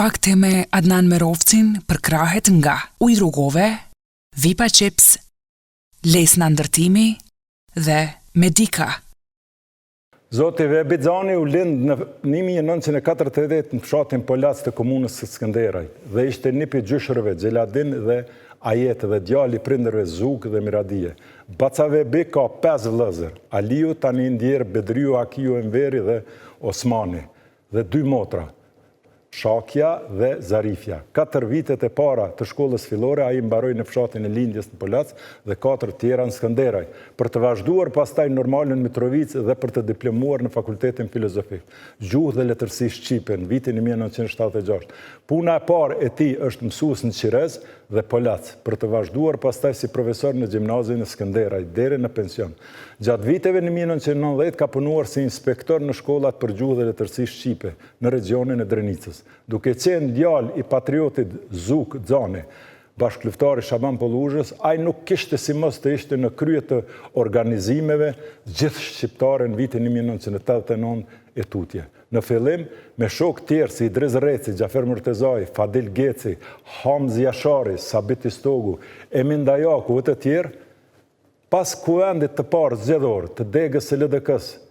Fakte me Adnan Merovcin përkrahet nga Ujë Rugove, Vipa Chips, Lesna Ndërtimi dhe Medica. Zoti Vehbi Xani u lind në 1948 në fshatin Polac të komunës së Skënderajt dhe ishte nip i gjyshërve Xheladin dhe Ajet dhe djali i prindërve Zukë dhe Miradije. Baca Vehbi ka pesë vëllezër, Aliu, tani i ndjerë, Bedriu, Hakiu, Enveri dhe Osmani. dhe dy motra, Shakja dhe Zarifja. Katër vitet e para të shkollës fillore ai mbaroi në fshatin e lindjes në Polac dhe katër të tjera në Skënderaj, për të vazhduar pastaj normalen në Mitrovicë dhe për të diplomuar në Fakultetin Filozofik, Gjuhë dhe Letërsi Shqipe në vitin 1976. Puna e parë e tij është mësues në Qirez dhe Polac, për të vazhduar pastaj si profesor në Gjimnazin e Skënderajt deri në pension. Gjatë viteve 1990 ka punuar si inspektor në shkollat për gjuhë dhe letërsi shqipe në regjionin e Drenicës. Duke qenë djalë i patriotit Zukë Xani, bashkëluftëtar i Shaban Polluzhës, ai nuk kishte si mos të ishte në krye të organizimeve gjithëshqiptare në vitin 1989 e tutje. Në fillim, me shokë tjerë si Idriz Rreci, Xhafer Murtezai, Fadil Geci, Hamzë Jashari, Sabit Istogu, Emin Dajaku e të tjerë, Pas Kuvendit të parë zgjedhor të degës së LDK-së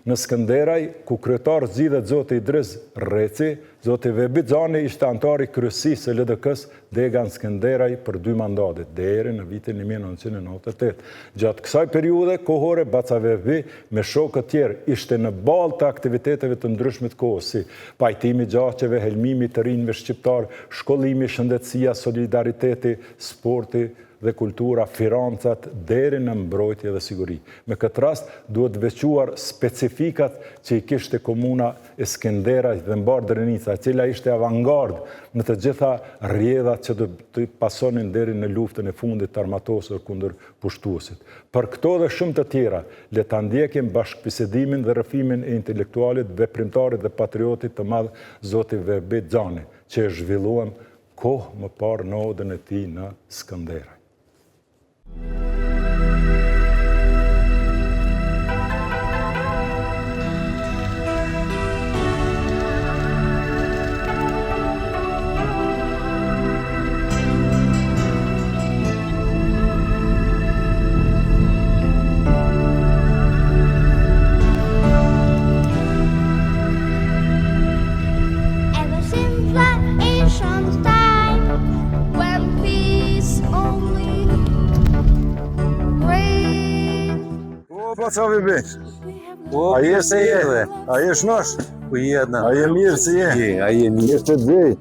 në Skënderaj, ku kryetar zgjidhet zoti Idriz Rreci, zoti Vehbi Xani ishte anëtar i kryesisë së LDK-së dega në Skënderaj për dy mandate, deri në vitin 1998. Gjatë kësaj periudhe kohore baca Vehbi me shokët tjerë ishte në ballë të aktiviteteve të ndryshme të kohës, si pajtimi i gjaqeve, helmimi i të rinjve shqiptarë, shkollimi, shëndetësia, solidariteti, sporti, dhe kultura, financat, deri në mbrojtje dhe siguri. Me këtë rast, duhet veçuar specifikat që i kishte komuna e Skenderajt dhe mbarë Drenica, e cila ishte avangardë në të gjitha rrjedhat që do të pasonin deri në luftën e fundit të armatosur kundër pushtuesit. Për këto dhe shumë të tjera, le ta ndjekim bashkëbisedimin dhe rrëfimin e intelektualit, veprimtarit dhe patriotit të madh, zoti Vehbi Xani, që e zhvilluam kohë më parë në odën e tij në Skënderaj. Ever since the ancient time when peace only reigned. O, baca Vehbi. Po, a je si je? A je shnosh? Po je na. A je mirë si je? Je, a je mirë? Mirë të gjej.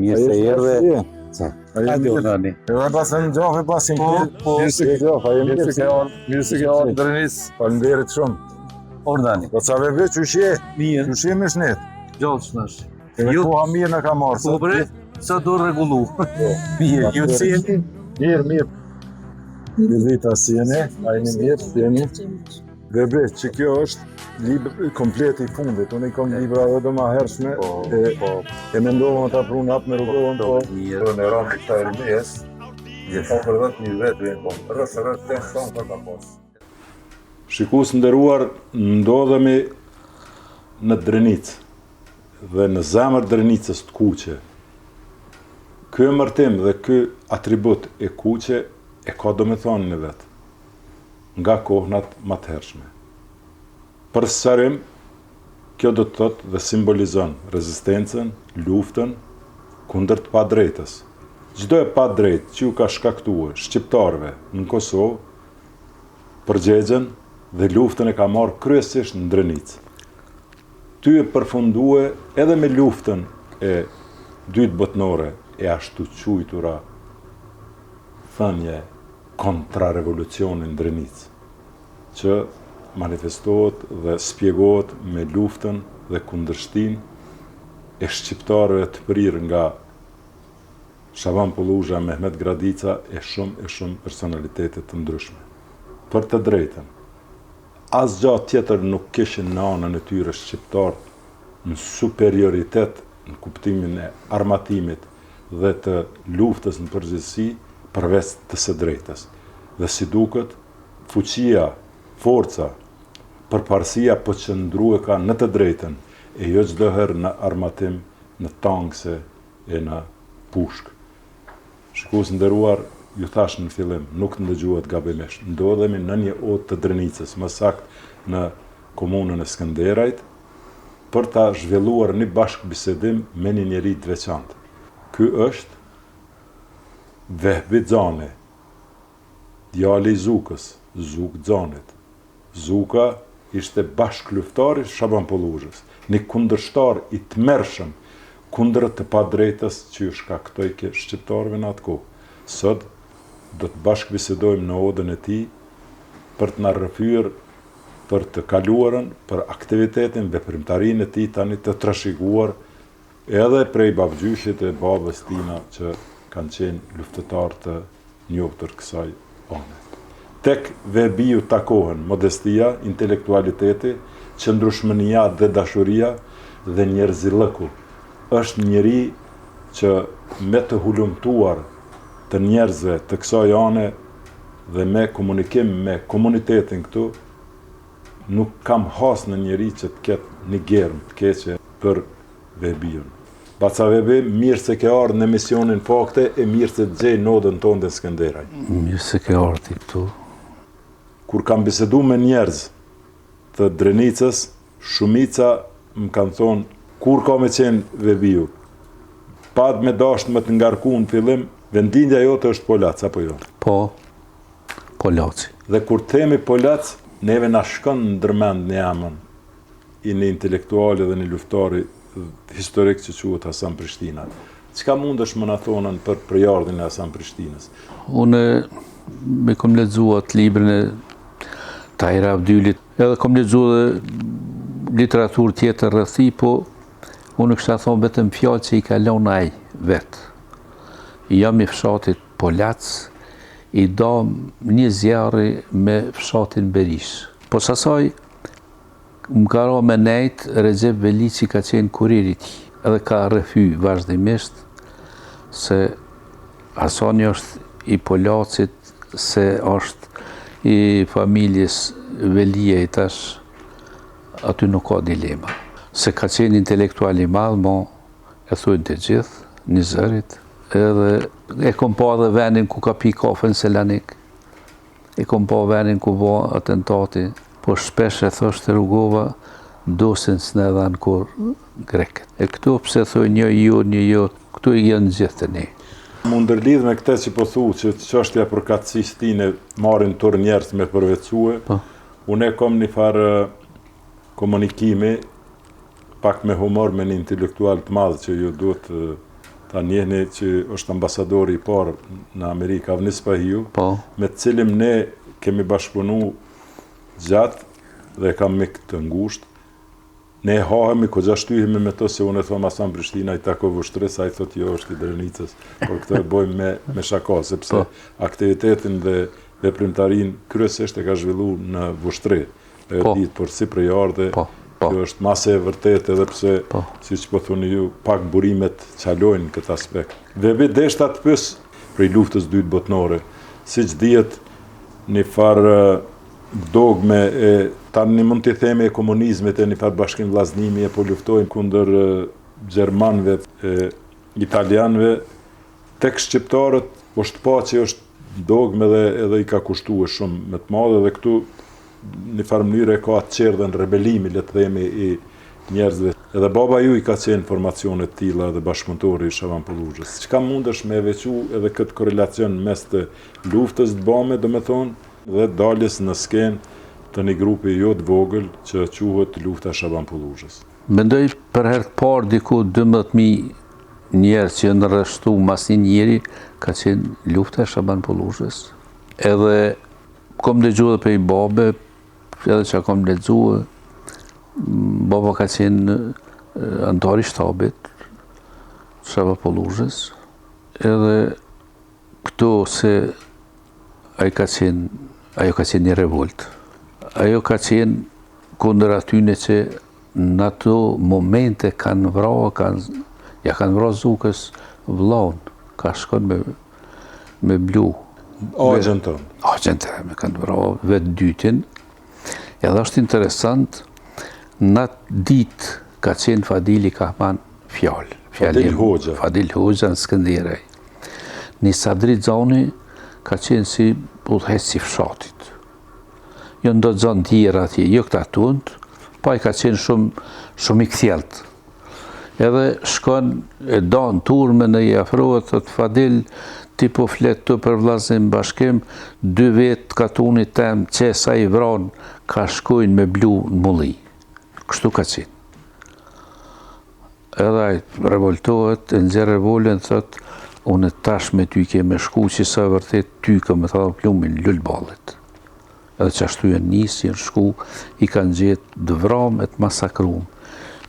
Mirë se erdhe. A je mirë? Tani. Edhe pas në gjafe pasim Po, po. Mirë se ke gjafe, a je mirë se ke ardhur. Mirë se ke ardhur Drenicë. Faleminderit shumë. Ordani. Baca Vehbi, qysh je? Mirë. Qysh je me shnet? Gjallë shnosh. Edhe Ju- koha mirë na ka marrë. Po bre, sa do rregullu. Mirë, ju si jeni? Mirë, mirë. Mirëdita, si jeni? A jeni mirë, si jeni? Vehbi, që kjo është libër kompleti i fundit. Unë i kom libra edhe do ma hershme. Po, e, po, e mendova ta prunë hapë me Rugovën, po... mirë. Për në ramë këta e rëmjes, po për 10.000 vetë vjen, po, rrës, rrës, të thonë për ka pas. Shikues nderuar, ndodhemi në Drenicë dhe në zemër Drenicës të kuqe. Ky emërtim dhe ky atribut e kuqe e ka domethënien e vet nga kohnat ma të hershme. Për sqarim, kjo do të thotë dhe simbolizon rezistencën, luftën kundër të padrejtës. Çdo e padrejtë që ju ka shkaktue shqiptarëve në Kosovë, përgjegjen dhe luftën e ka marrë kryesisht në Drenicë. Ty e përfundue edhe me luftën e dytë botnore e ashtuquajtura thënie kontrarevolucioni në Drenicë, që manifestohet dhe spjegohet me luftën dhe kundërshtinë e shqiptarëve të prirë nga Shaban Polluzha, Mehmet Gradica e shumë e shumë personalitete të ndryshme. Për të drejtën, asgja tjetër nuk kishin në anën e tyre shqiptarët në superioritet në kuptimin e armatimit dhe të luftës në përgjithësi përveç të së drejtës. Dhe si duket, fuqia, forca, përparësia po qëndrueka në të drejtën e jo çdo herë në armatim, në tankse. e në pushkë. Shikues të nderuar, ju thashë në fillim, nuk ndëgjuat gabimisht. Ndodhemi në një odë të Drenicës, më saktë në komunën e Skënderajt, për ta zhvilluar një bashkëbisedim me një njeri të veçantë. Ky është Vehbi Xani, djali i Zukës, Zukë Xanit. Zuka ishte bashkëluftëtar i Shaban Polluzhës, një kundërshtar i tmerrshëm kundër të padrejtës që ju shkaktojke shqiptarëve në atë kohë. Sot do të bashkëbisedojmë në odën e tij për të na rrëfyer për të kaluarën, për aktivitetin, veprimtarinë e tij tani të trashëguar edhe prej babgjyshit e babës tina që kanë qenë luftëtarë të njohtur kësaj ane. Tek Vehbiu takohen modestia, intelektualiteti, qëndrueshmënia dhe dashuria dhe njerëzillëku. Është njeri që me të hulumtuar të njerëzve të kësaj ane dhe me komunikim me komunitetin këtu, nuk kam has në njeri që të ketë një germë të keqe për Vehbiun. Baca Vehbi, mirë se ke ardhë në emisionin Fakte e mirë se të gjej në odën tonë në Skënderaj. Mirë se ke ardhë ti këtu. Kur kam bisedu me njerëz të Drenicës, shumica më kanë thonë, kur ka me qenë Vehbiu? Pa me dashtë me të ngarku në fillim, vendlindja jote është Polac, apo jo? Po, Polaci. Dhe kur themi Polac, neve na shkon ndërmend një emën, i një intelektuali dhe një luftari historik që quhet Hasan Prishtina. Çka mundesh me na thonën për prejardhjen e Hasan Prishtinës? Unë e kom lexu atë librin e Tahir Avdylit, edhe kom lexu edhe literaturë tjetër rreth tij, po unë kisha thonë vetëm fjalë që i ka lënë ai vetë. Jam i fshatit Polac, i damë një zjarri me fshatin Berishë. Pos asaj, Më ka ra me nejt, Rexhep Veliqi ka qenë kurir i tij, edhe ka rrëfy vazhdimisht se Hasani është i Polacit, se është i familjes Veliaj tash aty nuk ka dilema. Se ka qenë intelektual i madh, mo e thujnë të gjithë, një zërit, edhe e kom pa edhe vendin ku ka pi kafe në Selanik. E kom pa venin ku bo atentati, po shpesh e thoshte Rugova, dosjen s'na e dhanë kurrë grekët. E këtu pse thojnë një jo, një jo, këtu janë gjithë të ne. Mu ndërlidh me këtë që po thu, që çështja e përkatësisë tine marrin turr njerëz me përvetësue, po. unë e kom një farë komunikimi pak me humor me një intelektual të madh që ju duhet ta njihni që është ambasadori i parë në Amerikë, Avni Spahiu, po. me të cilin ne kemi bashkëpunu gjatë dhe e kam mik të ngushtë. Ne hahemi, kogja shtyhemi me to, se unë e thom Hasan Prishtina i takon Vushtrrisë, ai thot jo është i Drenicës, por këtë e bojmë me, me shaka, sepse po. aktivitetin dhe veprimtarinë kryesisht e ka zhvillu në Vushtri. E po. ditë, por si prejardhje, po. Po. Kjo është ma se e vërtetë edhe pse, po. siç po thuni ju, pak burimet çalojnë këtë aspekt. Vehbi deshta të pys prej luftës dytë botnore, siç dihet një farë dogme e tani mund t'i themi e komunizmit e një farë bashkim vllaznimi e po luftojnë kundër gjermanëve e italianëve Tek shqiptarët është pa që është dogmë edhe edhe i ka kushtue shumë me të madhe dhe këtu në farë mënyre ka atë çerdhen rebelimi, le të themi, i njerëzve. Edhe baba juj ka qenë formacione të tilla edhe bashkëpunëtori i Shaban Polluzhës. Çka mundesh me veçu edhe këtë korrelacion mes të luftës të bame, domethonë, dhe daljes në skenë të një grupi jo të vogël që quhet Lufta e Shaban Polluzhës. Mendoj për herë të parë diku 12.000 njerëz që janë rreshtu mas një njeri, ka qenë lufta e Shaban Polluzhës. Edhe kom dëgju edhe prej babe, edhe që kom lexu, baba ka qenë anëtar i shtabit, Shaban Polluzhës, edhe këto se ai ka qenë, ajo ka qenë një revolt. Ajo ka qenë kundër atyne që Në ato momente kanë vra, kanë, ja kanë vra Zukës vllaun, ka shkon me, me blu. Axhën tonë. Axhën tonë, e kanë vra vetë dytin. Edhe është interesant, në atë ditë ka qenë Fadili Kahman fjalë. fjalim. Fadil Hoxha. Fadil Hoxha në Skënderaj. Një Sadri Xani ka qenë si udhëheqës i fshatit. Jo ndo xanë tjera atje, jo këta tunt, po ai ka qenë shumë, shumë i kthjellët. Edhe shkon e dan turmën e i afrohet, thot Fadil, ti po flet tu për vllaznim bashkim, dy vetë t'katunit tem qe sa i vranë, ka shkojnë me blu në mulli. Kështu ka qenë. Edhe ai revoltohet, e nxjerr revolen, thot, unë tash me ty ke me shku që sa e vërtet ty kam me t'hedh plumbin Lul Ballit. Edhe qashtu janë nisë, janë shku, i kanë gjetë të vramë e të masakrum.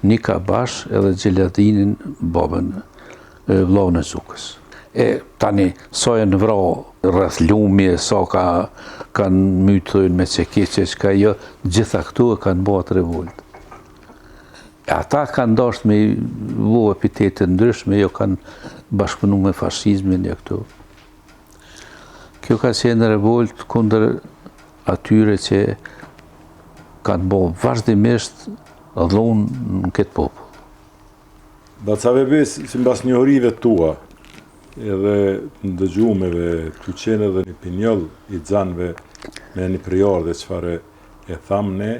Një Kabash edhe Xheladinin, babën, vllaun e Zukës. E tani, sa janë vra rreth lumi e sa ka, kanë mytë thojnë me çekiç e çka jo, gjitha këto e kanë bo atë revoltë. E ata kanë dashtë me i vu epitete ndryshme, jo kanë bashkëpunu me fashizmin, jo këto. Kjo ka qenë revoltë kundër atyre që kanë bo vazhdimisht dhunë në këtë popull. Baca Vebi, simbas njohurive tua, edhe ndëgjumeve, tu qenë edhe një pinjoll i xanve me një prejardhje çfarë e thamë ne,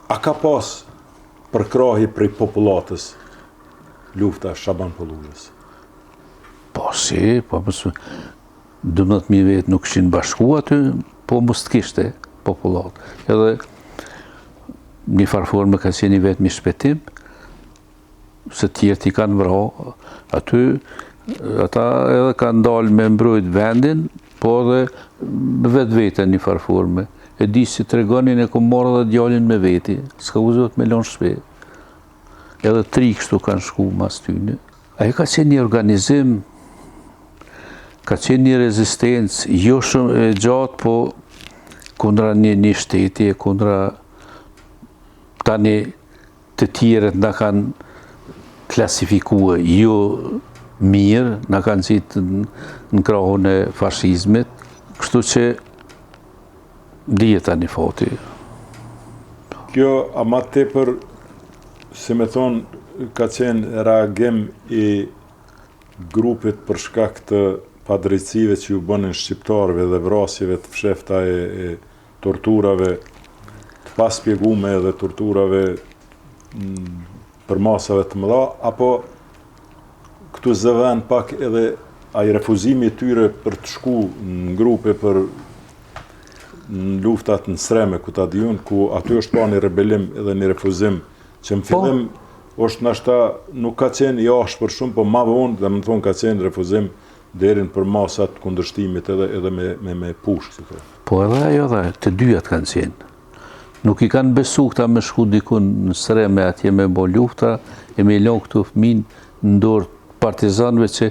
A ka pas përkrahje prej popullatës lufta e Shaban Polluzhës? Po si, po mos 12.000 vetë nuk ishin bashku aty, po mos të kishte popullatë. Edhe një farë forme ka qenë i vetmi shpëtim, se tjerët i kanë vra, aty ata edhe kanë dalë me mbrojt vendin, po edhe vetveten një farë forme. E di si tregonin e kom marrë edhe djalin me veti, s'ka guxu me lonë n'shpi. Edhe tri kështu kanë shku mas tyne. Ajo ka qenë një organizim, ka qenë një rezistencë, jo shumë e gjatë, po kundra një, një shteti e kundra tani Të tjerët na kanë klasifikue jo mirë, na kanë qitë në krahun e fashizmit, kështu që dihet tani fati. Kjo, a ma tepër, si me thonë, ka qenë reagim i grupit për shkak të padrejtësive që ju bënin shqiptarëve dhe vrasjeve të fshefta e, e torturave të paspjegume dhe torturave përmasave të mëdha, apo këtu zë vend pak edhe ai refuzimi i tyre për të shku në grupe për në luftat në Srem e ku ta di unë, ku aty është pa një rebelim edhe një refuzim, që në po. fillim po. është nashta nuk ka qenë i ashpër shumë, po ma vonë, domethonë ka qenë refuzim deri në përmasa të kundërshtimit edhe edhe me me me pushkë, si thonë. Po edhe ajo dhe të dyjat kanë qenë. Nuk i kanë besu këta me shku dikun në Srem e atje me bo lufta e me i lon këtu fëmin në dorë të partizanëve që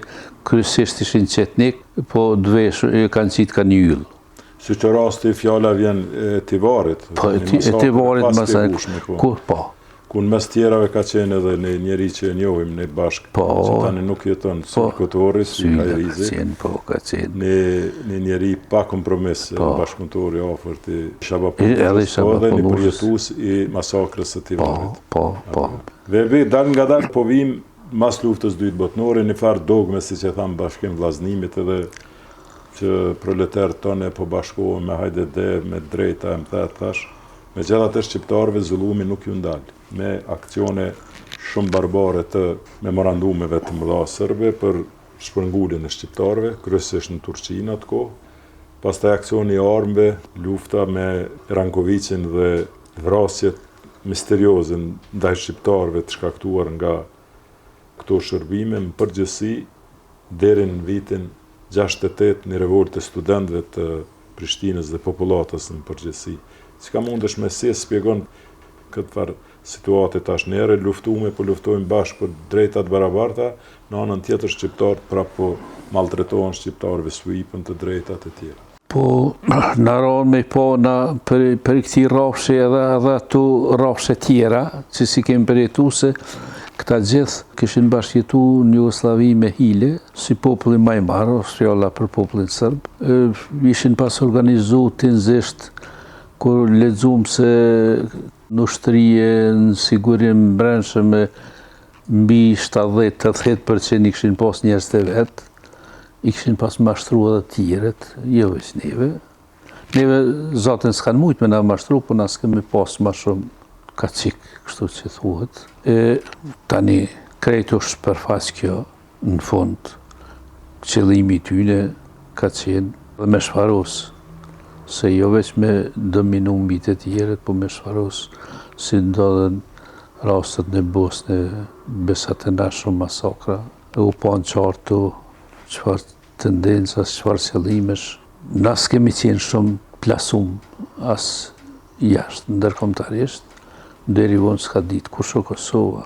kryesisht ishin çetnik, po të veshur e kanë qitë ka një yll. Siç rasti fjala vjen e Tivarit. Po, e Tivarit, masakër, po. Ku, po. Ku në mes tjerave ka qenë edhe një njeri që e njohim ne bashkë, po, që tani nuk jeton, po, Sylë Kotorri, Sylë Hajrizi. Ka qenë, po, ka qenë. Një, një njeri pa kompromis, po. bashkëpunëtor i afërt i Shaban Polluzhës, po edhe një përjetues i masakrës së Tivarit. Po, po, po. Vebi, dalëngadalë, po vim mas luftës dytë botnore, një farë dogme, siç e thamë, bashkim vllaznimit edhe që proletarët tonë po bashkohen me hajde de, me drejta, e më the thash, Megjithatë shqiptarëve zullumi nuk ju ndal, me akcione shumë barbare të memorandumeve të mëdha sërbe për shpërnguljen e shqiptarëve, kryesisht në Turqi në atë kohë, pastaj aksioni i armëve, lufta me Rankoviqin dhe vrasjet misterioze ndaj shqiptarëve të shkaktuar nga këto shërbime, në përgjithësi deri në vitin 68 një revoltë e studentëve të Prishtinës dhe popullatës në përgjithësi. Çka mundesh me si e spjegon këtë farë situate tash ne ere luftume, po luftojmë bashkë për drejta të barabarta, në anën tjetër shqiptarët prapë po maltretohen shqiptarëve s'u ipen të drejtat e tjera. Po, na ranë me po na për, për këti rrafshi edhe edhe ato rrafshe tjera që s'i kemi përjetu se këta gjithë kishin bashkëjetu në Jugosllavi me hile, si populli ma i marrë, është fjala për popullin sërb, ishin pas organizu tinzisht, kur lexum se në ushtri e në sigurim brendshëm e. Mbi 70-80 për qind i kishin pas njerëz të vet, i kishin pas mashtru edhe tjerët, jo veç neve. Neve zaten s'kanë mujtë me na mashtru, po na s'kemi pas ma shumë kaçik, kështu që thuhet. E tani, krejt u shpërfaq kjo, në fund, qëllimi i tyne ka qenë dhe me shfaros, se jo veç me dominu mbi të tjerët, po me shfaros si ndodhen rastet në Bosnë, besa të na shumë masakra, e u panë qartë çfarë tendencash, çfarë qëllimesh. Na s'kemi qenë shumë plasum as jashtë, ndërkombëtarisht, deri vonë s'ka ditë kush o Kosova,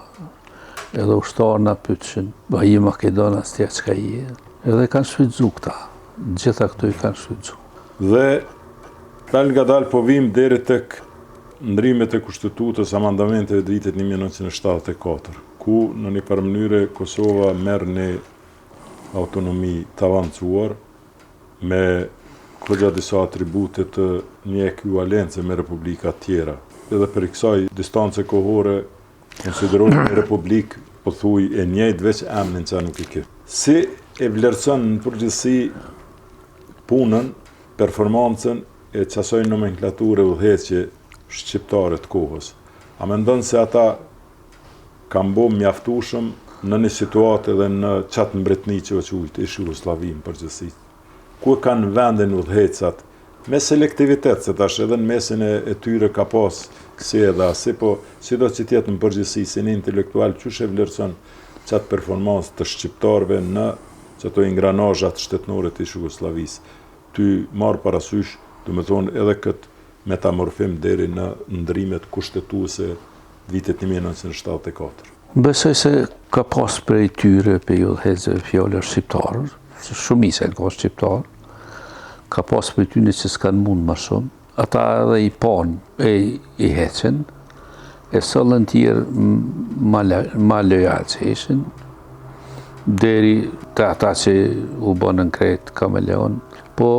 edhe ushtarë na pytshin, a je makedonas ti a çka je, edhe kanë shfrytëzu këta, gjitha këto i kanë shfrytëzu. Dhe dalngadalë po vijmë deri tek ndrimet e Kushtetutës, amandamenteve të vitit 1974, ku në një farë mënyre Kosova merr një autonomi të avancuar, me kogja disa atribute të një ekuivalence me republikat tjera. Edhe prej kësaj distance kohore konsiderohet një republikë pothuj e njëjtë veç emnin që nuk i ke. Si e vlerëson në përgjithësi punën, performancën e qasaj nomenklature udhëheqje shqiptare të kohës? A mendon se ata kanë bo mjaftueshëm në një situatë edhe në qatë mbretni që o qujtë, ish Jugosllavi në përgjithësi. Ku e kanë vendin udhëheqësat me selektivitet, se tash edhe në mesin e, e tyre ka pas si edhe asi, po sido që t'jetë në përgjithësi, si një intelektual, qysh e vlerëson qatë performancë të shqiptarëve në qato ingranazhat shtetnore të ish Jugosllavisë, ty marrë parasysh, domethonë edhe këtë metamorfim deri në ndrimet kushtetuese vitit 1974. Besoj se ka pas prej tyre, prej udhëheqësve fjala shqiptarë, se shumica janë ka shqiptarë, ka pas prej tyre që s'kanë mund ma shumë, ata edhe i panë e i heqën, e sollën tjerë ma, ma lojal që ishin, deri te ata që u bënën krejt kameleon, po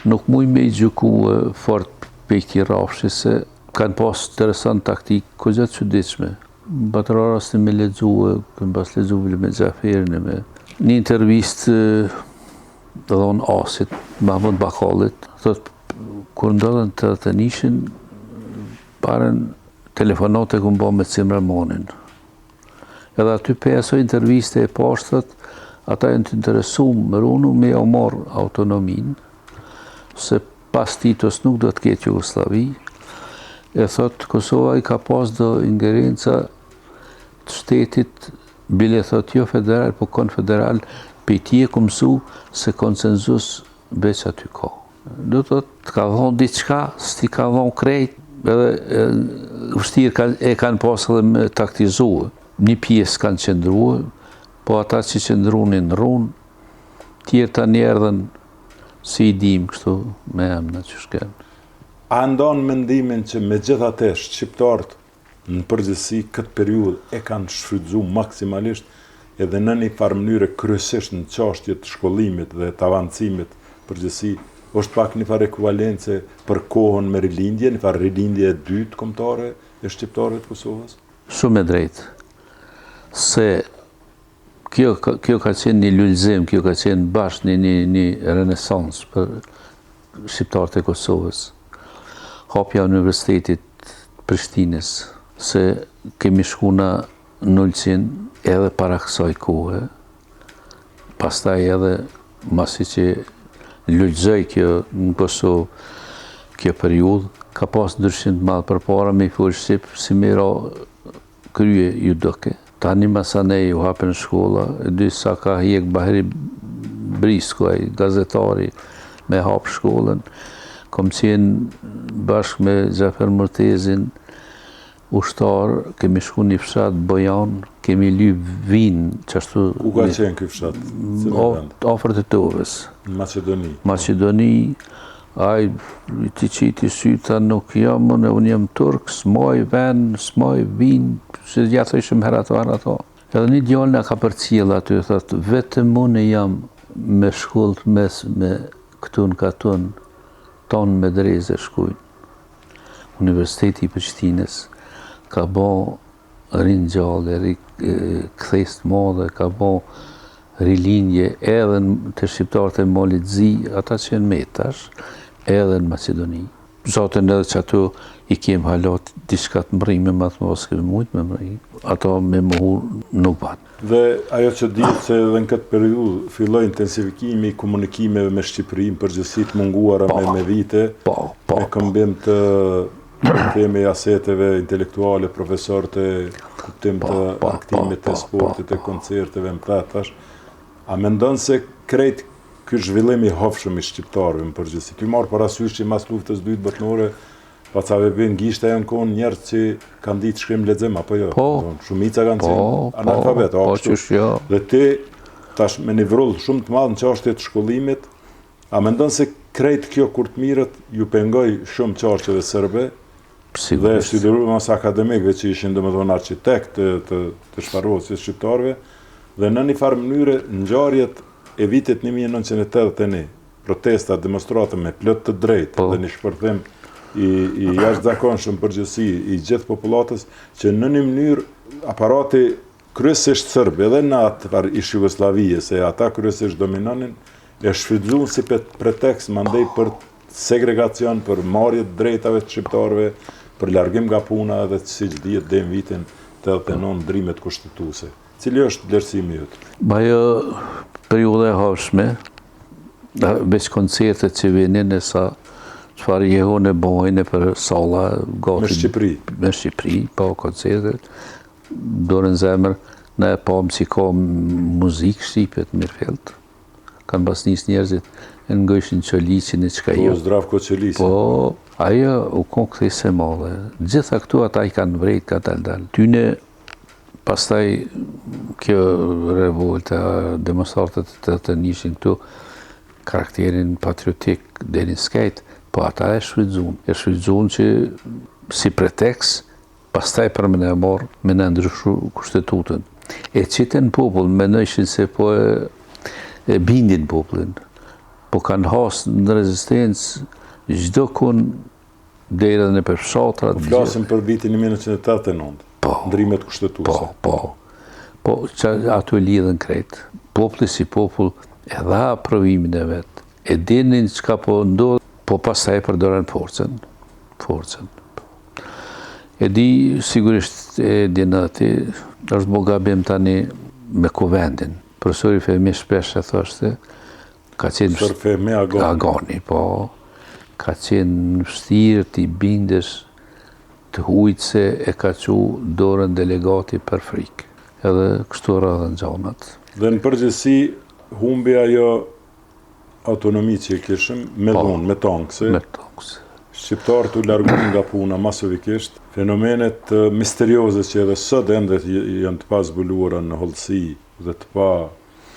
nuk muj me i gjyku fort prej këtij rrafshi se Kanë pas interesant taktikë, kogja të çuditshme. M'pat ra rasti me lexu, kem pas lexu me Xhaferin e me një intervistë dhonë Asit, Mahmut Bakallit, thot kur ndodhën 81-shin, parën telefonatë e kum bo me Cimmermanin. Edhe aty prej asoj interviste e pashë, thot, ata janë të interesum me runu me jau marrë autonominë, se Pas Titos nuk do të ketë Jugosllavi, e thot Kosova i ka pas do ingerenca të shtetit, bile thot jo federal, po konfederal, pej tij e kum mësu se konsenzus veç aty ka. Do të thot, të ka dhonë diçka, s'ti ka dhonë krejt, edhe vështirë ka, e kanë pas edhe me taktizu. Një pjesë kanë qëndru, po ata që qëndrunin rrunë, tjerë tani erdhën Si i dimë kështu me emna që shkenë. A ndan mendimin që megjithatë shqiptarët në përgjithësi këtë periudhë e kanë shfrytëzu maksimalisht edhe në një farë mënyre kryesisht në çashtje të shkollimit dhe të avancimit përgjithësi është pak një farë ekuivalence për kohën me rilindje, një farë rilindje e dytë kombëtare e shqiptarëve të Kosovës? Shumë e drejtë. Se Kjo, kjo ka qenë një lulëzim, kjo ka qenë bash një, një, një renesansë për shqiptarët e Kosovës. Hapja e Universitetit të Prishtinës, se kemi shku në n'Ulqin edhe para kësaj kohe, pastaj edhe masi që lulëzoi kjo në Kosovë, kjo periudhë, ka pas ndryshim të madh përpara me i folë shqip, si me ra krye ju doke. Tani masanej u hapen shkolla, e di sa ka hjek Bahri Brisku, ai gazetari, me hap shkollën. Kom qenë bashkë me Xhafer Murtezin, ushtar, kemi shku një fshat Bojan, kemi lyp vinë, qashtu... Ku ka qenë ky fshat? Afër Tetovës. Në Maqedoni. Maqedoni, Ai t'i qiti sytë, tha nuk jam unë, unë jam turk, s'maj ven, s'maj vinë, se ja thojshim herë ato, herë ato. Edhe një djalë na ka përcjell aty, thotë, vetëm unë jam me shkollë të mesme këtu në katun, tonë medreze shkujnë. Universiteti i Prishtinës ka bo. ringjallje, ri, kthesë të madhe, ka bo rilindje edhe te shqiptarët e Malit Zi, ata që janë met tash, edhe në Maqedoni. Zaten edhe qato i kem hala diçka të mrrime, ma të mos kemi mujtë me mrri, ato me mohu nuk ban. Dhe ajo që dihet se edhe në këtë periudhë filloi intensifikimi i komunikimeve me Shqipërinë, në përgjithësi të munguara me, me vite, po, po, me këmbim të themi aseteve intelektuale, profesorët e kuptim të po, po, argëtimit të sportit, të koncerteve, më the tash. A mendon se krejt ky zhvillim i hovshëm i shqiptarëve në përgjithësi, tu marrë parasysh që mas luftës dytë botnore, pa ca vebin gishta janë konë njerëz që kanë ditë shkrim lexim, apo jo? Po. Shumica kanë po, qenë po, analfabet, po, kështu. qysh jo. Dhe ti, tash me një vrull shumë të madh në çështje të shkollimit, a mendon se krejt kjo kur të mirët ju pengoi shumë qarqeve serbe, dhe Sigurisht. sidomos akademikëve që ishin domethënë arkitektë të, të, të shfarosjes shqiptarëve, dhe në një farë mënyre ngjarjet e vitit 1981, protesta, demonstrata me plot të drejtë Po. dhe një shpërthim i, i jashtëzakonshëm përgjithësi i gjithë popullatës, që në një mënyrë aparati kryesisht serb edhe në atë farë ish Jugosllavie, se ata kryesisht dominonin, e shfrytëzuan si pretekst mandej për segregacion, për marrje të drejtave të shqiptarëve, për largim nga puna edhe siç dihet deri në vitin 89 ndrimet kushtetuese. Cili është vlerësimi yt? Ba ajo periudha e hovshme, veç koncertet që vinin e sa çfarë jehone bojnë për salla gati Me Shqipëri. Me Shqipëri, po koncertet, dorën zemër, ne e pamë si ka muzikë shqipe të mirëfillt. Kanë pas nis njerëzit e ngojshin Çoliqin e çka Po, jo. Zdravko Çeliqin. Po, ajo u kon kthesë e madhe. Gjitha këtu ata i kanë vrejt, ka dal dal. Tyne pastaj kjo revolta, demonstratat të të nishin këtu, karakterin patriotik deri në skejt, po ata e shfrytzuan. E shfrytzuan që si pretekst, pastaj për me ne marrë, me ne ndryshu kushtetutën. E qitën popull, mendojshin se po e, e bindin popullin. Po kanë has në rezistencë çdo kun deri edhe nëpër fshatrat. Po flasim për vitin 1989. Po. Ndrimet kushtetuese. Po, po. Po, që ato lidhen krejt. Populli si popull e dha aprovimin e vet. E dinin çka po ndodh, po pastaj e përdorën forcën. Forcën. E di, sigurisht e din edhe ti, është bo gabim tani me kuvendin. Profesori Fehmi shpesh e thoshte, ka qenë Profesor Fehmi Agani. Agani, po, ka qenë vështirë t'i bindesh të hujt se e ka çu dorën delegati për frikë. Edhe kështu rrodhën gjanat. Dhe në përgjithësi humbi ajo autonomi që e kishim me Po. dhunë, me tankse. Me tankse. Shqiptarët u larguan nga puna masovikisht. Fenomenet eh, misterioze që edhe sot ende janë të pazbuluara në hollësi dhe të pa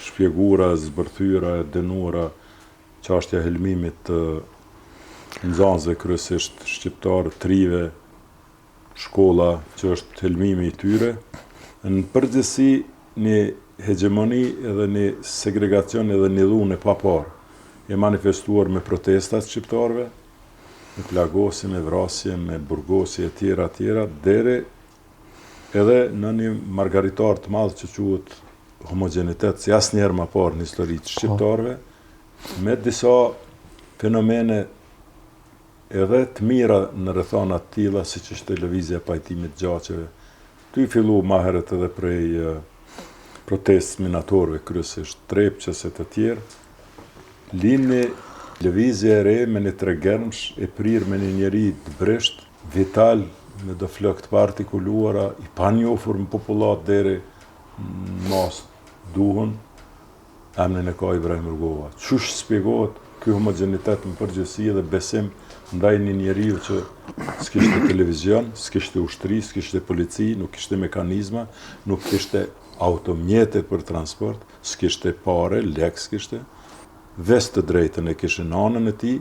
shpjeguara, zbërthyra e dënuara çështja e helmimit të nxënësve kryesisht shqiptarë, trive, shkolla që është helmimi i tyre, në përgjithësi një hegjemoni edhe një segregacion edhe një dhunë e paparë, e manifestuar me protestat shqiptarëve, me plagosje, me vrasje, me burgosje e tjera tjera, deri edhe në një margaritar të madh që quhet homogenitet, si asnjëherë më parë në histori të shqiptarëve, me disa fenomene edhe të mira në rrethana të tilla siç ishte lëvizja e pajtimit të gjaqeve, tu fillu ma herët edhe prej protestës minatorëve kryesisht Trepçës e të tjerë, lind një lëvizje e re me një tregermsh e prirë me një njeri të brisht, vital, me do flokë të paartikuluara, i panjohur në popullatë deri në masë duhun, emrin e ka Ibrahim Rugova. Qysh shpjegohet ky homogenitet në përgjithësi dhe besim ndaj një njeriu që s'kishte televizion, s'kishte ushtri, s'kishte polici, nuk kishte mekanizma, nuk kishte automjete për transport, s'kishte pare, lek s'kishte, veç të drejtën e kishe në anën e tij,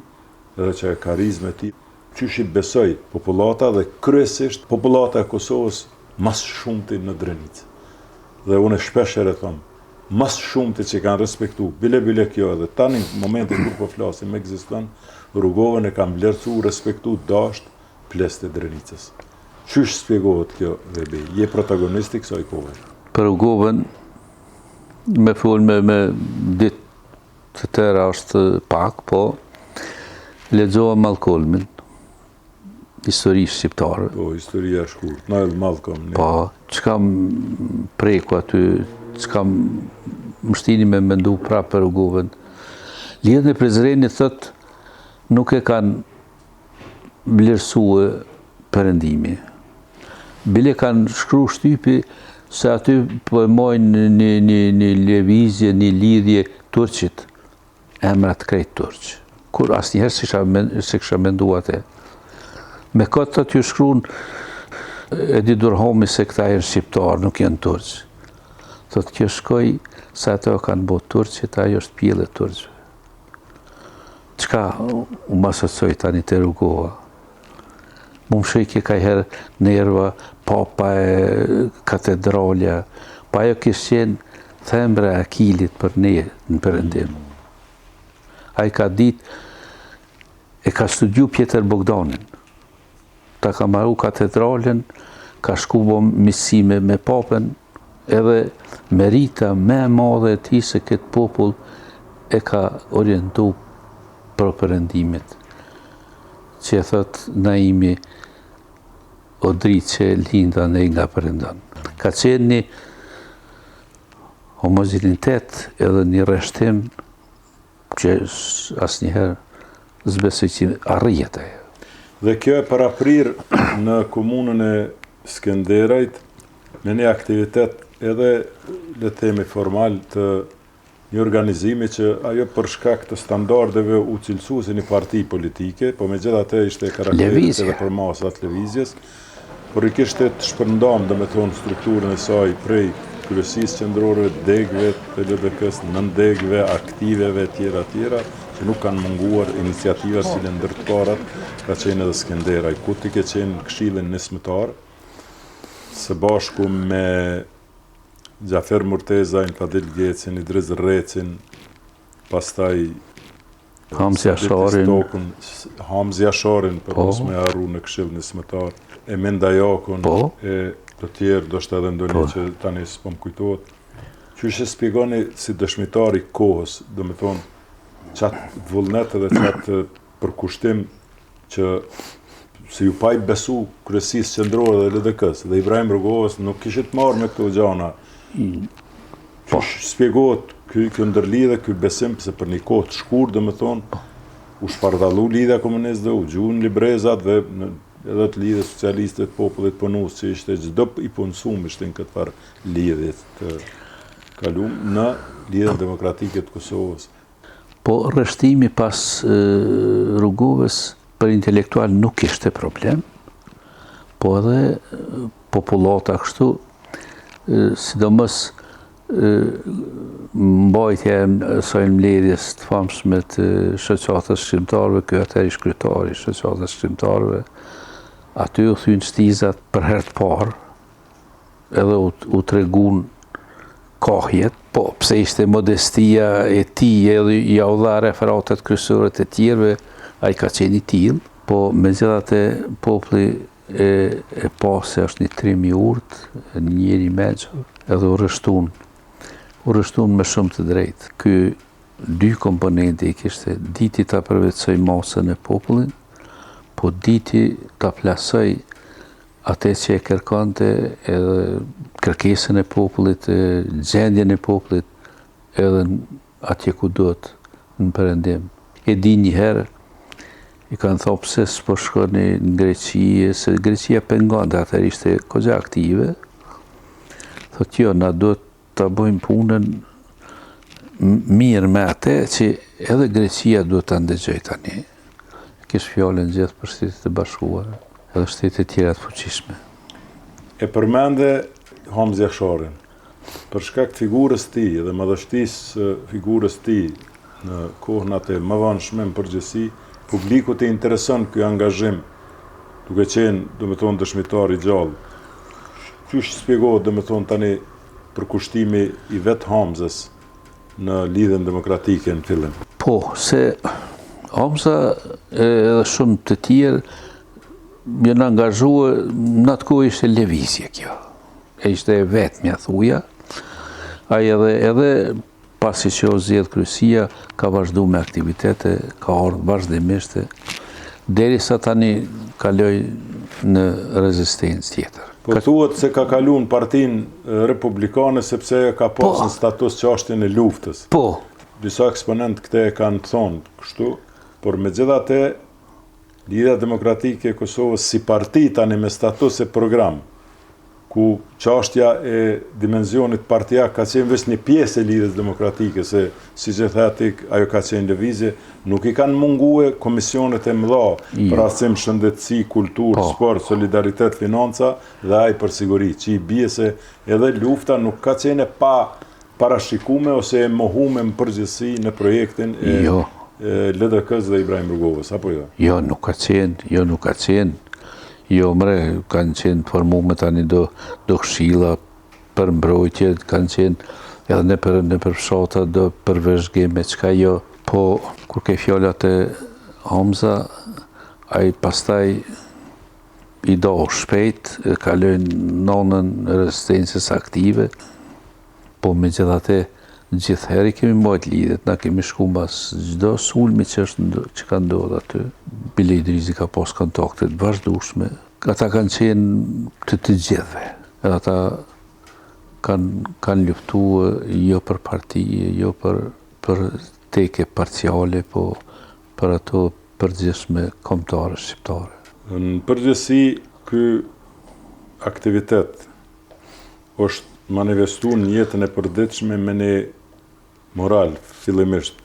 edhe që e karizmë e tij, qysh i besoi popullata dhe kryesisht popullata e Kosovës mas shumti në Drenicë. Dhe unë shpesh herë them, mas shumti që kanë respektu, bile bile kjo edhe tani në momentin kur po flasim ekziston, Rugovën e kanë vlerësu, respektu, dasht, plest e Drenicës. Qysh spjegohet kjo, Vebi? Je protagonist i kësaj kohe. Për Rugovën, me fol me, me ditë të tëra është pak, po lexova Malcolmin, histori shqiptare. Po, historia e shkurt, Noel Malcolm. Po, çka më preku aty, çka më shtini me mendu prapë për Rugovën. Lidhjen e Prizrenit, thot, nuk e kanë vlerësue perëndimi. Bile kanë shkru shtypi se aty po e majnë një, një, një lëvizje, një lidhje turqit, emrat krejt turq. Kur asnjëherë s'e men, s'e kisha mendu atë. Me këtë aty shkrun Edi Durhami se këta janë shqiptarë, nuk janë turq. Thot kjo shkoi se ato kanë bo turqit, ajo është pjellë e turqve. Çka u m'asocioi tani te Rugova? Mu më shkojke kajherë nerva, papa e katedralja, pa ajo kish qenë thembra e Akilit për ne në perëndim. Ai ka dit, e ka studiu Pjetër Bogdanin, Ta ka maru katedralen, ka shku bo miqësi me, me papën, edhe merita me e madhe e tij se këtë popull e ka orientu pro perëndimit, që e thot Naimi o dritë që lind andej nga perëndon. Ka qenë një homogenitet edhe një rreshtim Që asnjëherë s'besoj që arrihet ajo. Dhe kjo e paraprirë në komunën e Skenderajt me një aktivitet edhe le të themi formal të një organizimi që ajo për shkak të standardeve u cilësua si një parti politike, po megjithatë ishte karakterit edhe përmasat lëvizjes, Por i kishte të shpërndamë, domethonë, strukturën e saj prej kryesisë qendrore, degëve të LDK-së, nëndegëve, aktiveve, tjera, tjera, që nuk kanë munguar iniciativat të cilën ndër të parat ka qenë edhe Skenderaj, ku ti ke qenë në këshillin nismëtar, së bashku me Xhafer Murtezajn, Fadil Gecin, Idriz Rrecin, pastaj Hamzë Jasharin. Hamzë Jasharin, për po. mos me harru në këshill nismëtar, Emin Dajakun, po. e të tjerë, ndoshta edhe ndonjë po. që tani s'po më kujtohet. Qysh e shpjegoni si dëshmitar i kohës, domethonë, qatë vullnet edhe qatë përkushtim që se ju pa i besu kryesisë qendrore dhe LDK-së dhe Ibrahim Rugovës nuk kishit marrë me këto gjana. Mm. Po. Shpjegohet ky, kjo ndërlidhje, ky besim, se për një kohë të shkurt, domethonë, po. u shpardallu lidhja komunistëve, u gjunë librezat dhe në, edhe të lidhjes socialiste të popullit punues, që ishte çdo i punësum ishte në këtë farë lidhje të kalum në lidhjen demokratike të Kosovës. Po rreshtimi pas Rugovës për intelektual nuk ishte problem, po edhe popullata kështu, sidomos mbajtja e asaj mbledhjes të famshme të shoqatës shkrimtarëve, ky atëherë ish kryetari i shoqatës shkrimtarëve, aty u thynë shtizat për herë të parë, edhe u, u tregun kahjet, po pse ishte modestia e tij edhe ja u dha referatet kryesore të tjerëve, ai ka qenë i tillë, po megjithatë populli e, e pa se është një trim i urtë, një njeri i mençur, edhe u rreshtun, u rreshtun me shumë të drejtë. Ky dy komponente i kishte, diti ta përvetësoj masën e popullin, po diti ta plasoj Atë që e kërkonte edhe kërkesën e popullit, gjendjen e popullit, edhe atje ku duhet në perëndim. E di një herë, i kanë thonë pse s'po shkoni në Greqi, se Greqia pengonte, atëherë ishte kogja aktive, thotë jo, na duhet ta bëjmë punën mirë me atë që edhe Greqia duhet ta ndëgjojë tani. Kish fjalën gjithë për Shtetet e Bashkuara, edhe shtetet tjera të fuqishme. E përmende Hamzë Jasharin. Për shkak të figurës tij dhe madhështisë së figurës tij në kohën e mëvonshme në përgjithësi, publikut i intereson ky angazhim duke qenë, domethonë, dëshmitar i gjallë. Qysh shpjegohet, domethonë, tani përkushtimi i vetë Hamzës në Lidhjen Demokratike në fillim? Po, se Hamza edhe shumë të tjerë. Janë angazhu, në atë kohë ishte lëvizje kjo. E ishte e vetmja, thuja. Ai edhe, edhe pasi që u zgjedh kryesia, ka vazhdu me aktivitete, ka ardhë vazhdimisht, derisa tani kaloi në rezistencë tjetër. Po thuhet se ka kalu në partinë republikane sepse e ka pas po. në status çashtjen e luftës. Po. Disa eksponentë këtë e kanë thonë kështu, por megjithatë Lidhja Demokratike e Kosovës si parti tani me status e program, ku çashtja e dimensionit partiak ka qenë veç një pjesë e Lidhjes Demokratike, se siç e the ti, ajo ka qenë lëvizje, nuk i kanë mungue komisionet e mëdha jo. për arsim, shëndetësi, kulturë, po. sport, solidaritet, financa dhe ai për siguri, që i bie se edhe lufta nuk ka qenë e pa parashikume ose e mohume në përgjithësi në projektin e jo. LDK-së dhe Ibrahim Rugovës, apo jo? Jo, nuk ka qenë, jo, nuk ka qenë. Jo, mre, kanë qenë të formume tani do, do këshilla për mbrojtje, kanë qenë edhe nëpër, nëpër fshata do për vëzhgim e çka jo. Po, kur ke fjala te Hamza, ai pastaj i do shpejt, kaloi n'anën e rezistencës aktive, Po megjithatë, gjithherë i kemi mbajt lidhjet, na kemi shku mbas çdo sulmi që është që ka ndodhur aty. Bile Idrizi ka pas kontakte të vazhdueshme. Ata kanë qenë të të gjithëve. Edhe ata kanë kanë luftu jo për parti, jo për për teke parciale, po për ato përgjithshme kombëtare shqiptare. Në përgjithësi, ky aktivitet është manifestu në jetën e përditshme me një moral fillimisht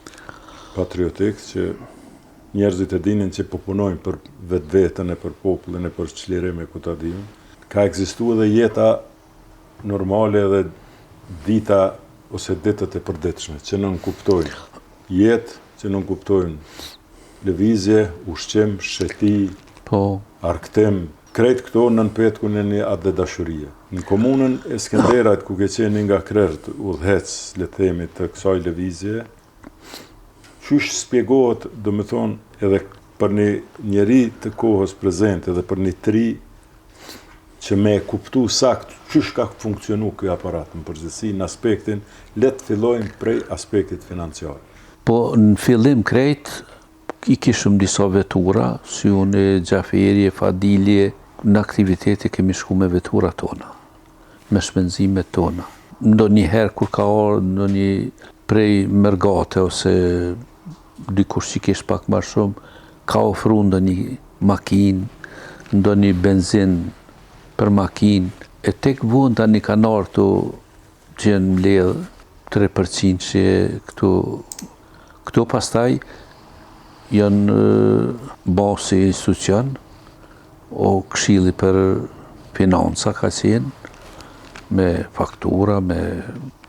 patriotik që njerëzit e dinin që po punojnë për vetveten e për popullin e për çlirim e ku ta di unë. Ka ekzistu edhe jeta normale edhe dita ose ditët e përditshme që nënkuptojnë jetë, që nënkuptojnë lëvizje, ushqim, sheti, po. argëtim, Krejt këto nën petkun e një atdhedashurie. Në komunën e Skenderajt ku ke qenë një nga krerët udhëheqës, le të themi, të kësaj lëvizje, qysh spjegohet, domethënë, edhe për një njeri të kohës prezente dhe për një të ri që me e kuptu sakt qysh ka funksionu ky aparat në përgjithësi në aspektin, le të fillojmë prej aspektit financiar. Po në fillim krejt I kishëm disa vetura, si unë, Xhaferi, Fadili, në aktivitete kemi shku me vetura tona, me shpenzimet tona. Ndonjëherë kur ka ardhë ndonjë prej mërgate ose dikush që kish pak ma shumë, ka ofru ndonjë makinë, ndonjë benzin për makinë, e tek vonë tani kanë ardhë këto që janë mbledhë 3% këtu Këto pastaj janë ba si institucion, o këshilli për financa ka qenë, me faktura, me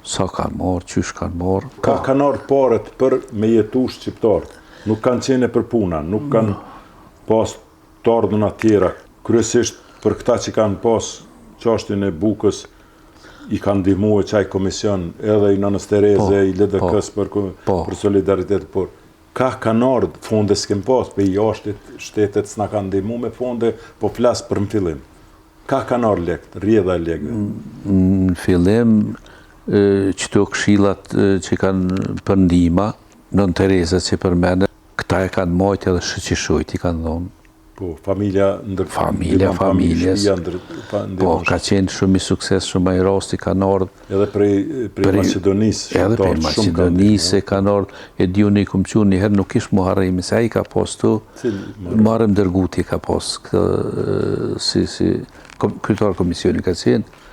sa kanë marrë, qysh kanë marrë. Ka kanë ardhë paret për me jetu shqiptarët, nuk kanë qenë për puna, nuk kanë pas të ardhuna tjera, kryesisht për këta që kanë pas çashtjen e bukës, i kanë ndihmue qaj komision edhe i Nënës Tereze, po, i LDK-s po, për, po. për solidaritet, por ka kanë ardhë, fonde s'kem pas, prej jashtit, shtetet s'na kanë ndihmu me fonde, po flas për në fillim. Ka kanë ardhë lekt, rrjedha e lekëve? Në fillim, qëto këshillat që kanë për ndihma, Nënë Tereza që përmende, Këta e kanë majtë edhe shyqyr i kanë dhonë. Po, familja ndër familja familjes. Ndër po, ka qenë shumë i suksesshëm ai rasti kanë ardhur. Edhe prej prej Maqedonisë, edhe prej Maqedonisë kanë ardhur. E di unë i kom çu një herë nuk ish Muharremi, se ai ka pas tu. Muharrem Dërguti ka pas këtë si si kryetar komisioni ka qenë.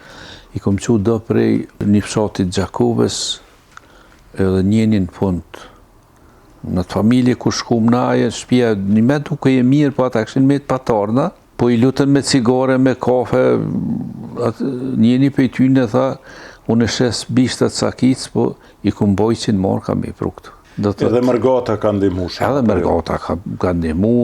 I kom çu do prej një fshati të Gjakovës, edhe njëni në fund Në atë familje ku shkum na, e shpia një me dukej e mirë, po ata kishin met pa t'ardhna, po i lutën me cigare, me kafe, atë, njëni prej tyne tha, unë e shes bishtat sakicë, po i kum bo 100 marka me i pru këtu. Do të Edhe mërgata ka ndihmu shumë. Edhe mërgata ka, ka ndihmu,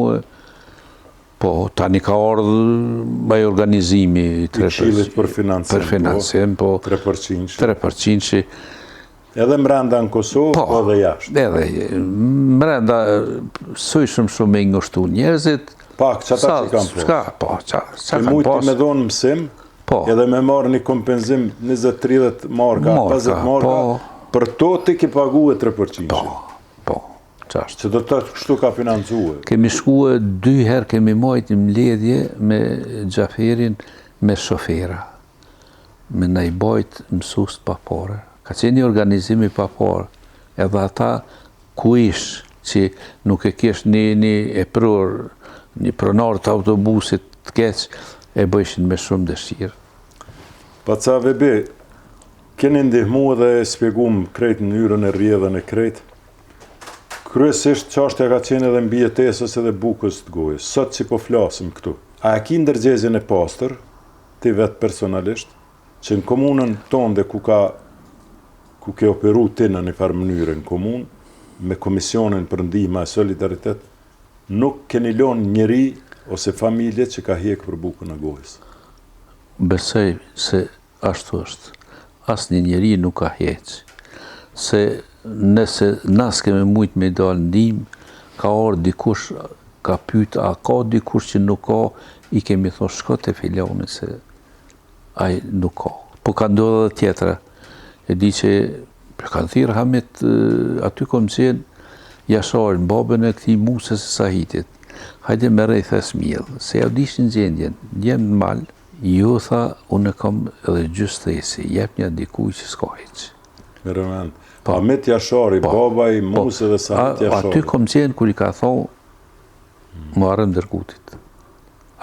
po tani ka ardhë ai organizimi i tre Këshillit për financim, për financim, po, 3%. 3%, Edhe mrenda në Kosovë, po, po edhe jashtë. Edhe mrenda, s'ishim shumë i ngushtu njerëzit. Pak, që ata që kanë po? Ska, po, qa, qa kanë pas. me dhonë mësim, po. edhe me marrë një kompenzim 20-30 marka, 50 marka, po. për to ti ki pague 3%. Po, po, qashtu. Që do të thotë kështu ka financue. Kemi shkue dy herë, kemi majtë një mbledhje me Xhaferin, me shofera, me na i bajt mësust pa pare. Ka qenë një organizim i paparë, edhe ata Ku ish që nuk e kish një një epror, një pronar të autobusit të keq, e bëjshin me shumë dëshirë. Baca Vebi, keni ndihmu dhe e spjegum krejt mënyrën e rrjedhën e krejt. Kryesisht çashtja ka qenë edhe mbijetesës edhe bukës të gojës. Sot që po flasim këtu, a e ki ndërgjegjen e pastër, ti vetë personalisht, që në komunën tonde ku ka ku ke operu ti në një farë mënyre në komunë, me komisionin për ndihma e solidaritet, nuk keni lonë njeri ose familje që ka hjek për bukën e gojës. Besoj se ashtu është. Asnjë njeri nuk ka hjek. Se nëse na s'kemi mujt me i dalë n'ndihmë, ka ardhë dikush, ka pyt, a ka dikush që nuk ka, i kemi thonë shko te filani se Ai nuk ka. Po ka ndodhë edhe tjetra. E di që kanë thirrë Hamit, aty kom qenë Jasharin, babën e këtij Musës e Sahitit. Hajde merre një thes miell, se ja dishin gjendjen, jem në mal, jo tha, unë kam edhe gjysë thesi, jepnja dikuj që s'ka hiç. Merre mend. Po. Hamit Jashari, po. baba i po. Musë dhe Sahit Jashari. Aty kom qenë kur i ka thonë, Muharrem Dërgutit.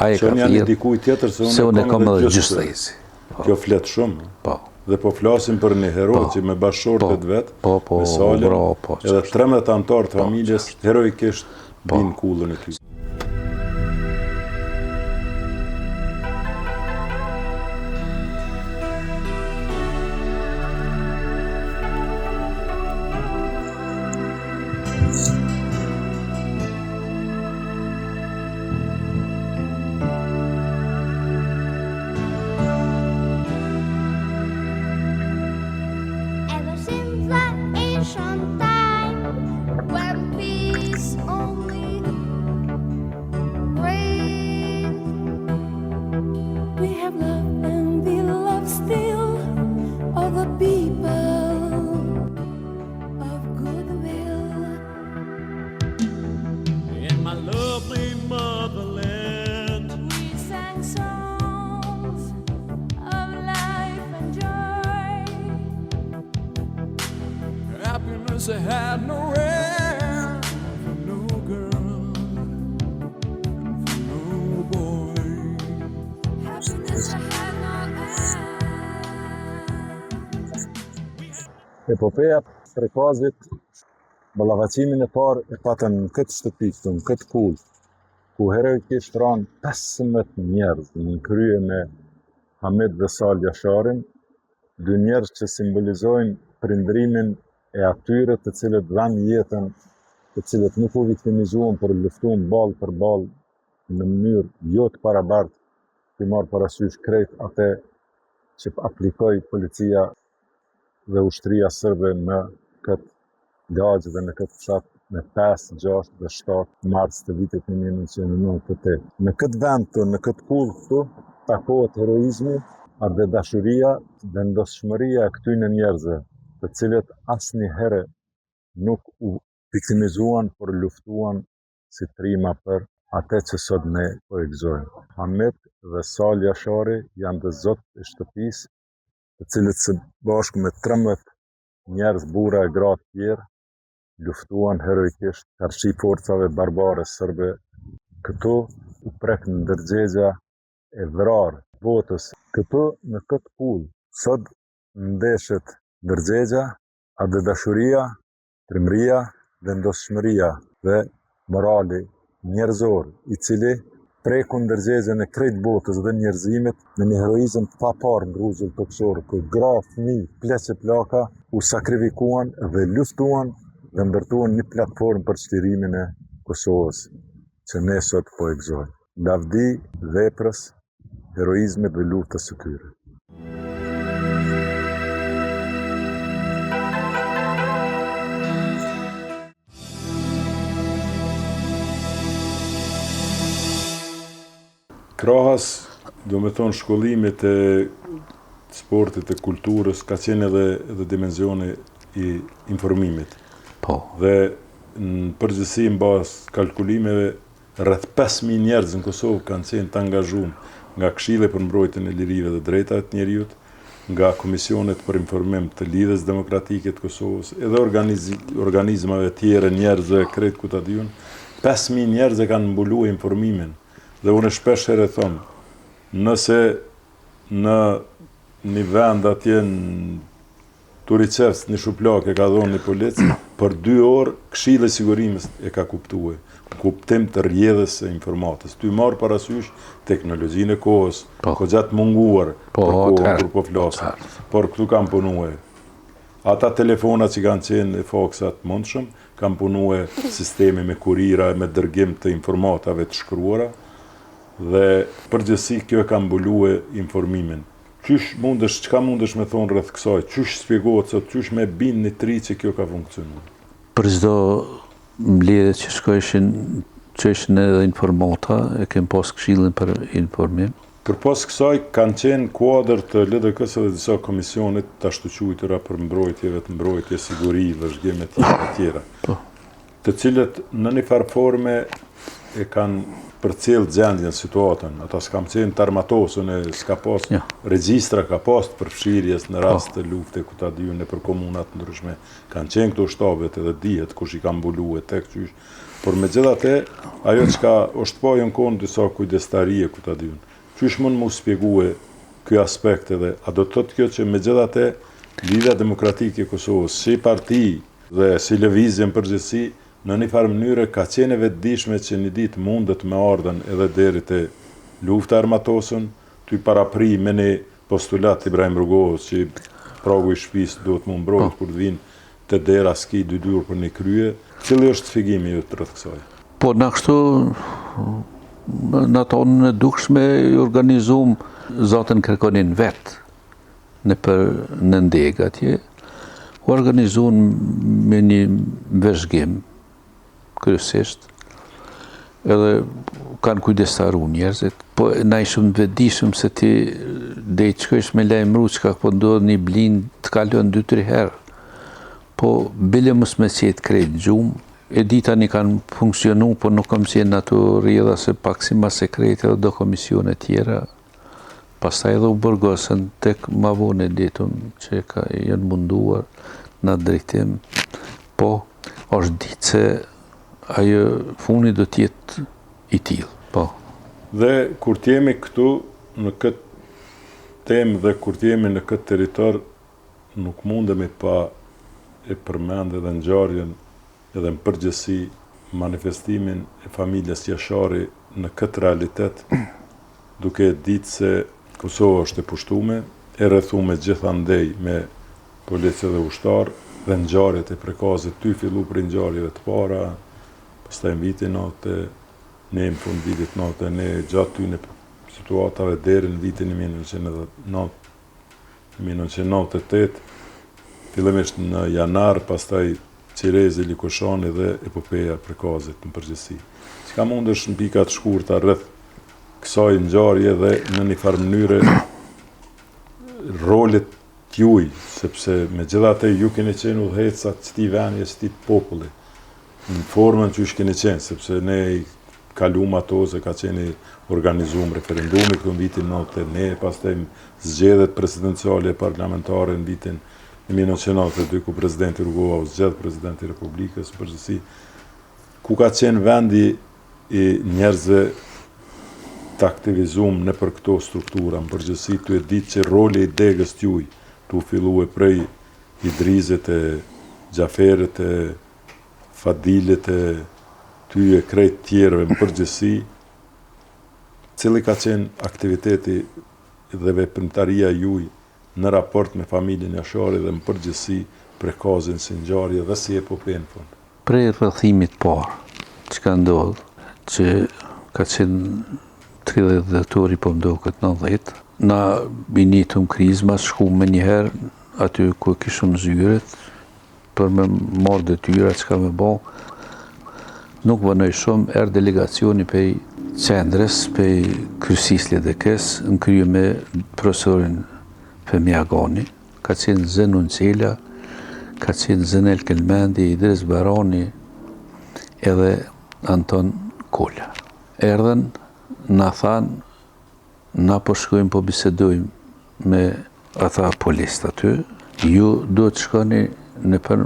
Ai e ka thirrë. dikujt tjetër se unë, se unë e kam edhe gjysë thesi. Po. Kjo flet shumë. Po. Dhe po flasim për një hero po. që me bashkëshortet po. vet, po, po, me Salën, bro, po, edhe 13 anëtarë të po, familjes heroikisht po. binë kullën e tyre. Ever since the ancient time when peace only reigned, we have loved and we love still all the people of goodwill. In my lovely motherland, We sang songs of life and joy. happiness had no end for no girl and for no boy. Happiness had no end. Epopeja e Prekazit, ballafaqimin e parë e patën në këtë shtëpi këtu, në këtë kullë, ku heroikisht ranë 15 njerëz në krye me Hamit dhe Salë Jasharin, dy njerëz që simbolizojnë prindrimin e atyre të cilët dhanë jetën, të cilët nuk u viktimizuan, por luftuan ballë për ballë në mënyrë jo të barabartë, të marrë parasysh krejt atë që aplikoi policia dhe ushtria serbe në këtë lagje dhe në këtë fshat në 5, 6 dhe 7 mars të vitit 1998. Në këtë vend këtu, në këtë kullë këtu, takohet heroizmi, atdhedashuria, vendosshmëria e këtyne njerëzve, të cilët asnjëherë nuk u viktimizuan, por luftuan si trima për atë që sot ne po e gëzojmë. Hamit dhe Salë Jashari janë të zotët e shtëpisë, të cilët së bashku me 13 njerëz, burra e gra të tjerë, luftuan heroikisht karshi forcave barbare serbe. Këtu u prek ndërgjegja e vrarë botës. Këtu në këtë kullë sot ndeshet ndërgjegja, atdhedashuria, Trimëria, vendosshmëria dhe morali njerëzor, i cili preku ndërgjegjen e krejt botës dhe njerëzimit në një heroizëm të paparë në rruzull tokësor, ku gra, fëmijë, pleq e plaka u sakrifikuan dhe luftuan dhe ndërtuan një platformë për çlirimin e Kosovës, që ne sot po e gëzojmë. Lavdi veprës, heroizmit dhe luftës së tyre. Krahas, domethonë, shkollimit e sportit e kulturës, ka qenë edhe, edhe dimenzioni i informimit. Po. Dhe në përgjithësi në bazë kalkulimeve, rreth 5.000 njerëz në Kosovë kanë qenë të angazhum nga Këshilli për Mbrojtjen e Lirive dhe Drejtave të Njeriut, nga komisionet për informim të Lidhjes Demokratike të Kosovës, edhe organizmave tjere njerëzve, krejt ku ta di unë, 5.000 njerëz e kanë mbulu informimin. Dhe unë shpesh herë e thom, nëse në një vend atje në Turiqevc një shuplakë e ka dhonë një polic, për dy orë këshilli i sigurimit e ka kuptue, në kuptim të rrjedhës së informatës. Tu marrë parasysh teknologjinë e kohës, po. goxha të munguar po, për kohën kur po flasim. Por këtu kanë punue. Ata telefona që kanë qenë e faksa të mundshëm, kanë punue sistemi me kurira e me dërgim të informatave të shkruara, dhe përgjithësi kjo e ka mbulue informimin. Qysh mundesh, çka mundesh me thonë rreth kësaj, qysh spjegohet sot, qysh me bind një të ri që kjo ka funksionu? Për çdo mbledhje që shkojshin, çojshin edhe informata, e kem pas këshillin për informim. Përpos kësaj, kanë qenë kuadër të LDK-së dhe disa komisione të ashtuquajtura për mbrojtje, vetëmbrojtje, siguri, vëzhgim e tjera e tjera. Po. Të cilët në një farë forme e kanë përcjell gjendjen, situatën. Ata s'kanë qenë të armatosun e s'ka pas jo. regjistra ka pas të përfshirjes në rast po. të lufte ku ta di unë nëpër komuna të ndryshme. Kanë qenë këto shtabet edhe dihet kush i ka mbulue tek qysh. Por megjithatë, ajo çka është pa janë konë disa kujdestarie ku ta di unë. Qysh mund m'u spjegue ky aspekt edhe a do të thotë kjo që megjithatë Lidhja Demokratike e Kosovës si parti Dhe si lëvizje në përgjithësi, në një farë mënyre ka qenë e vetëdijshme që një ditë mundet me ardhën edhe deri te lufta e armatosun, tu parapri me një postulat të Ibrahim Rugovës që pragu i shtëpisë duhet m'u mbrojt po. kur të vinë te dera s'ki dy dyrë për një krye. Cili është shpjegimi jot rreth kësaj? Po na kështu në ato anën e dukshme i organizum zatën kërkonin vetë nëpër nëndegë atje, u organizun me një vëzhgim, kryesisht, edhe kanë kujdestaru njerëzit, po na ishim të vetëdijshëm se ti dej të shkojsh me lajmëru çka po ndodh një blind të kalon 2-3 herë, po bile mos me qetë krejt gjumë, e di tani kanë funksionu, po nuk kam qenë në ato rrjedha se pak si ma sekrete edhe do komisione tjera, Pastaj edhe u burgosën tek ma vonë e ditëm që ka janë munduar në atë drejtim, po është ditë se ajo funi do të jetë i tillë, po. Dhe kur të jemi këtu në këtë temë dhe kur të jemi në këtë territor nuk mundemi pa e përmend edhe ngjarjen edhe në përgjithësi manifestimin e familjes Jashari në këtë realitet, duke e ditë se Kosova është e pushtume, e rrethume gjithandej me policë dhe ushtarë dhe ngjarjet e Prekazit tu fillu prej ngjarjeve të para, pastaj në vitin 91, në fund vitit 91, gjatë tyne situatave deri në vitin 1990, 1998, fillimisht në janar, pastaj Qirezi, Likoshani dhe Epopeja e Prekazit në përgjithësi. Çka mundesh në pika të shkurta rreth kësaj ngjarje dhe në një farë mënyre rolit t'juj, sepse megjithatë ju keni qenë udhëheqësa të këtij veni e këtij populli, në formën që keni qenë, sepse ne i kalum ato se ka qenë i organizum referendumi këtu në vitin 91, pastaj zgjedhjet presidenciale e parlamentare në vitin 1992, ku presidenti Rugova u zgjedh presidenti i Republikës, në përgjithësi, ku ka qenë vendi i njerëzve të aktivizum nëpër këto struktura, në përgjithësi, tu e ditë që roli i degës t'juj, tu fillue prej Idrizit e Xhaferit e Fadilit e ty e krejt tjerëve në përgjithësi, cili ka qenë aktiviteti dhe veprimtaria juj në raport me familjen Jashari dhe në përgjithësi Prekazin si ngjarje dhe si epope në fund? Prej rrethimit parë që ka ndodhë, që ka qenë 30 dhjetori po m'doket 90, na i nitëm krizmat, shkum menjëherë aty ku kishëm zyret, për me marrë detyra, çka me bo. Nuk vonoi shumë, erdh delegacioni pej qendrës, pej kryesisë LDK-së, në krye me profesorin Fehmi Agani, ka qenë Zenun Çela, ka qenë Zenel Kelmendi, Idriz Barani edhe Anton Kola. Erdhën, na thanë, Na po shkojmë po bisedojmë me ata policët aty, ju duhet të shkoni nëpër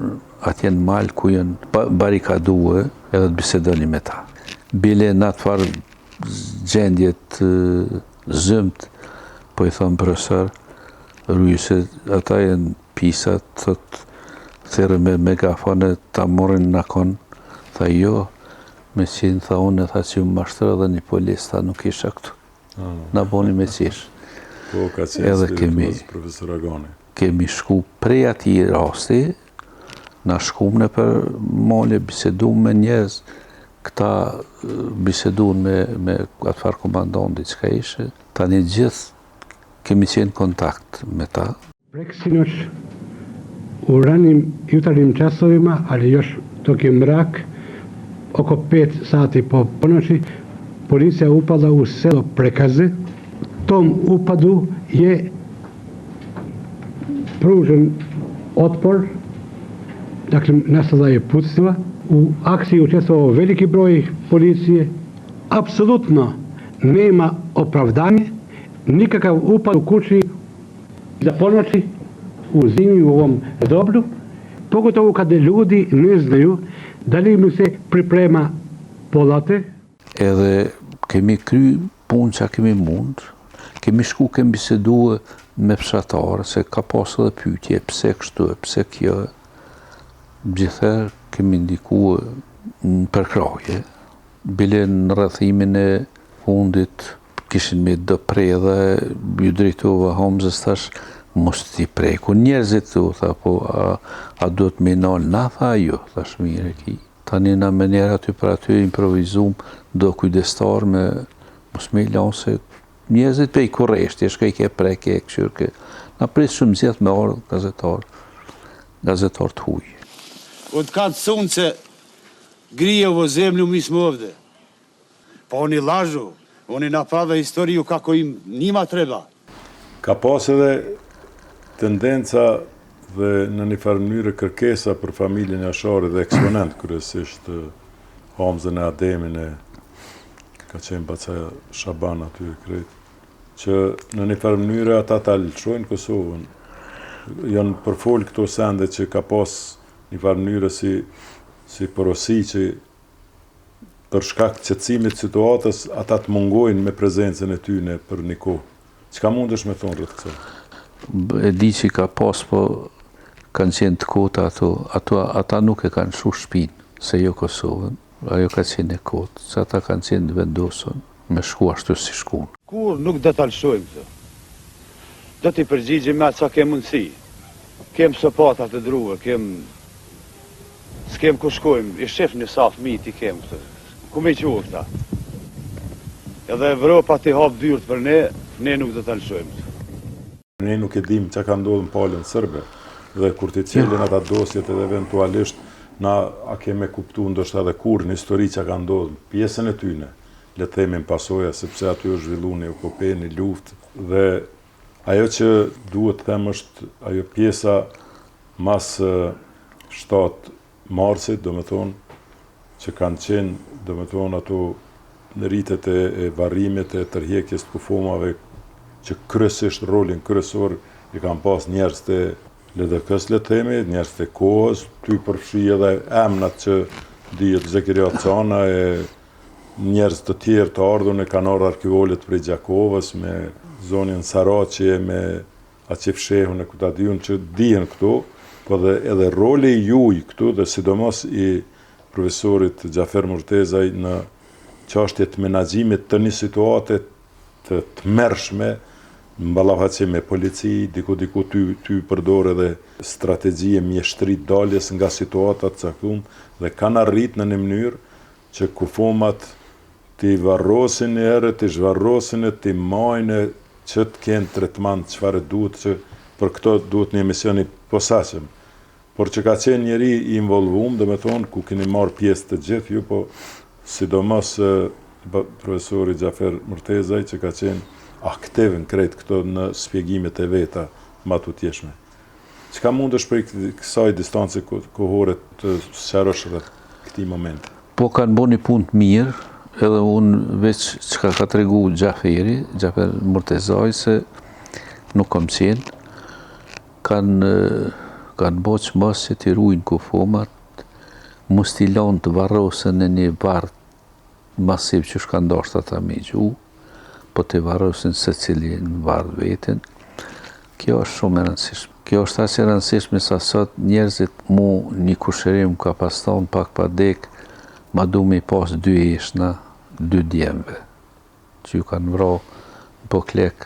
atje në mal ku janë barikadue edhe të bisedoni me ta. Bile në atë farë gjendje të zymtë, po i thom profesor, ruju se ata janë pisa, thot, thirre me megafon e ta marrin në kon, tha jo, Me qenë, tha unë, tha që më mashtroi edhe një polic, tha nuk isha këtu. Ah. Na boni me qesh. Po, ka qenë edhe kemi, profesor Agani. Kemi shku prej atij rasti, na shkum nëpër male, bisedum me njerëz, këta bisedun me, me atë farë komandanti çka ishe, tani gjithë kemi qenë kontakt me ta. Preksinoć u ranim jutarnjim časovima, ali još dok je mrak, oko 5 sati po ponoći, policija upala u selo Prekaze. Tom upadu je pružen otpor, dakle nastala je pucnjava. U akciji učestvovao veliki broj policije. Apsolutno nema opravdanje, nikakav upad u kući Za ponoći u zimi u ovom doblju, pogotovo kada ljudi ne znaju da li im se priprema polate. Edhe kemi kry punë ça kemi mund, kemi shku kemi bisedu me fshatarë, se ka pas edhe pyetje, pse kështu e pse kjo, gjithherë kemi ndiku në përkrahje, Bile në rrethimin e fundit kishin met do predha, ju drejtova Hamzës thash mos t'i prekun njerëzit tu, tha po a, a duhet me i nal na, tha jo, thash mirë e ki. Tani na menjëherë aty për aty improvizum do kujdestar me mos me i lanë se njerëzit pej kurreshtje, shka i ke prek e kqyr ke. Na pritshim gjithë me ardhë gazetar, gazetar të huj. Od kad sunce grije ovu zemlju mi smo ovde. Pa oni lažu, oni naprave historiju kako im njima treba. Ka pas edhe tendenca dhe në një farë mënyre kërkesa për familjen Jashari dhe eksponent kryesisht Hamzën e Ademin e ka qenë baca Shaban aty e krejt, që në një farë mënyre ata ta lëshojnë Kosovën. Janë përfol këto sende që ka pas një farë mënyre si si porosi që për shkak të qetësimit të situatës ata të mungojnë me prezencën e tyne për një kohë. Çka mundesh me thonë rreth kësaj? E di që ka pas, po kanë qenë të kota ato, ato ata nuk e kanë lshu shpinë, se jo Kosovën, ajo ka qenë e kotë, se ata kanë qenë të vendosun me shku ashtu si shkun. Kurrë nuk do ta lëshojmë këtë. Do t'i përgjigjemi me atë sa kem mundësi. Kem sopata të druve, kem s'kem ku shkojmë, i shifni sa fëmijë i kem këtu. Ku me i çu këta? Edhe Evropa t'i hap dyert për ne, ne nuk do ta lëshojmë këtë. Ne nuk e dimë çka ka ndodhur në palën serbe dhe kur t'i çelin ata dosjet edhe eventualisht na a kemi me kuptu ndoshta edhe kurrë në histori çka ka ndodhur në pjesën e tyne, le të themi në pasoja sepse aty është zhvillu një epope, një luftë dhe ajo që duhet të them është ajo pjesa mas 7 marsit, domethonë, që kanë qenë, domethonë, ato ritet e, e varrimit e tërhjekjes të kufomave, që kryesisht rolin kryesor i kanë pas njerëz të LDK-së, le të themi, njerëz të kohës, ty përfshi edhe emnat që dihet Zekirja Cana e njerëz të tjerë të ardhur e kanë ardhur arkivolët prej Gjakovës me zonjën Saraçi e me Aqif Shehun e ku ta di unë që dihen këto, po dhe edhe roli i juj këtu dhe sidomos i profesorit Xhafer Murtezaj në çashtje të menaxhimit të një situate të tmerrshme në ballafaqim me polici, diku diku ty ty përdor edhe strategji e mjeshtri daljes nga situata të caktume dhe kanë arrit në një mënyrë që kufomat t'i varrosin një herë, t'i zhvarrosin e t'i majnë që të kenë tretman çfarë duhet që për këto duhet një emision i posaçëm. Por që ka qenë njeri i involvum, domethonë, ku keni marrë pjesë të gjithë ju, po sidomos profesori Xhafer Murtezaj, që ka qenë aktiv në krejt këto në spjegimet e veta ma të tutjeshme. Çka mundesh prej kësaj distance kohore të sqarosh rreth këtij momenti? Po kanë bo një punë të mirë, edhe unë veç çka ka tregu Xhaferi, Xhafer Murtezaj, se nuk kam qenë, kanë kanë bo çmos që t'i rujnë kufomat, mos t'i lanë të varrosen në një varr masiv që s'kanë dashtë ata me i gju, po t'i varrosin secili në varr vetin, kjo është shumë e rëndësishme. Kjo është aq e rëndësishme sa sot njerëzit mu një kushëri më ka pas thonë pak pa dek, ma du me i pas dy eshna, dy djemve, që ju kanë vra në Poklek,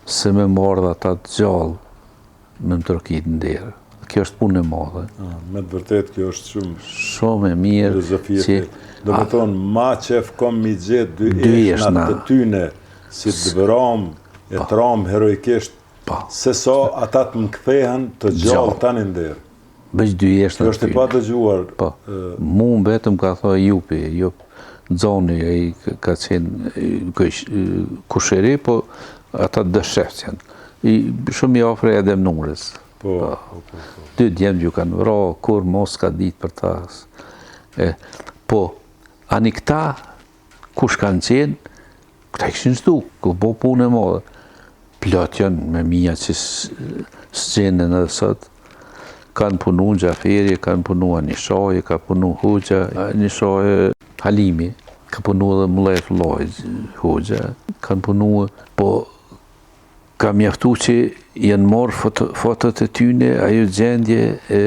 se me m'ardhë ata të gjallë, me më trokit në derë. Kjo është punë e madhe. Ah, me të vërtet kjo është shumë shumë e mirë. Filozofi e që domethonë ma qef kom mi gjetë dy, dy eshna të tyne si të vramë e po. të ramë heroikisht po. se sa ata të më kthehen të gjallë tani në derë. Veç dy eshna. Kjo është e padëgjuar. Po. Mu vetëm ka thonë Jupi, Jup Xoni, ai ka qenë kushëri, po ata dësheftë janë. I, shumë i afër Edem Nurës. Po, po, po, po, po. Dy djemë ju kanë vra, kur mos ka ditë për ta. E, po, ani këta, kush kanë qenë, këta i kishin zhduk, ku bo punë e madhe. Plot janë me mija që s'gjenden edhe sot, kanë punu Xhaferi, kanë punu Anishaje, ka punu Hoxha, Anishaje Halimi, ka punu edhe Mllef Lloj Hoxha, kanë punu, po ka mjaftu që janë marrë foto, fotot e tyne, ajo gjendje e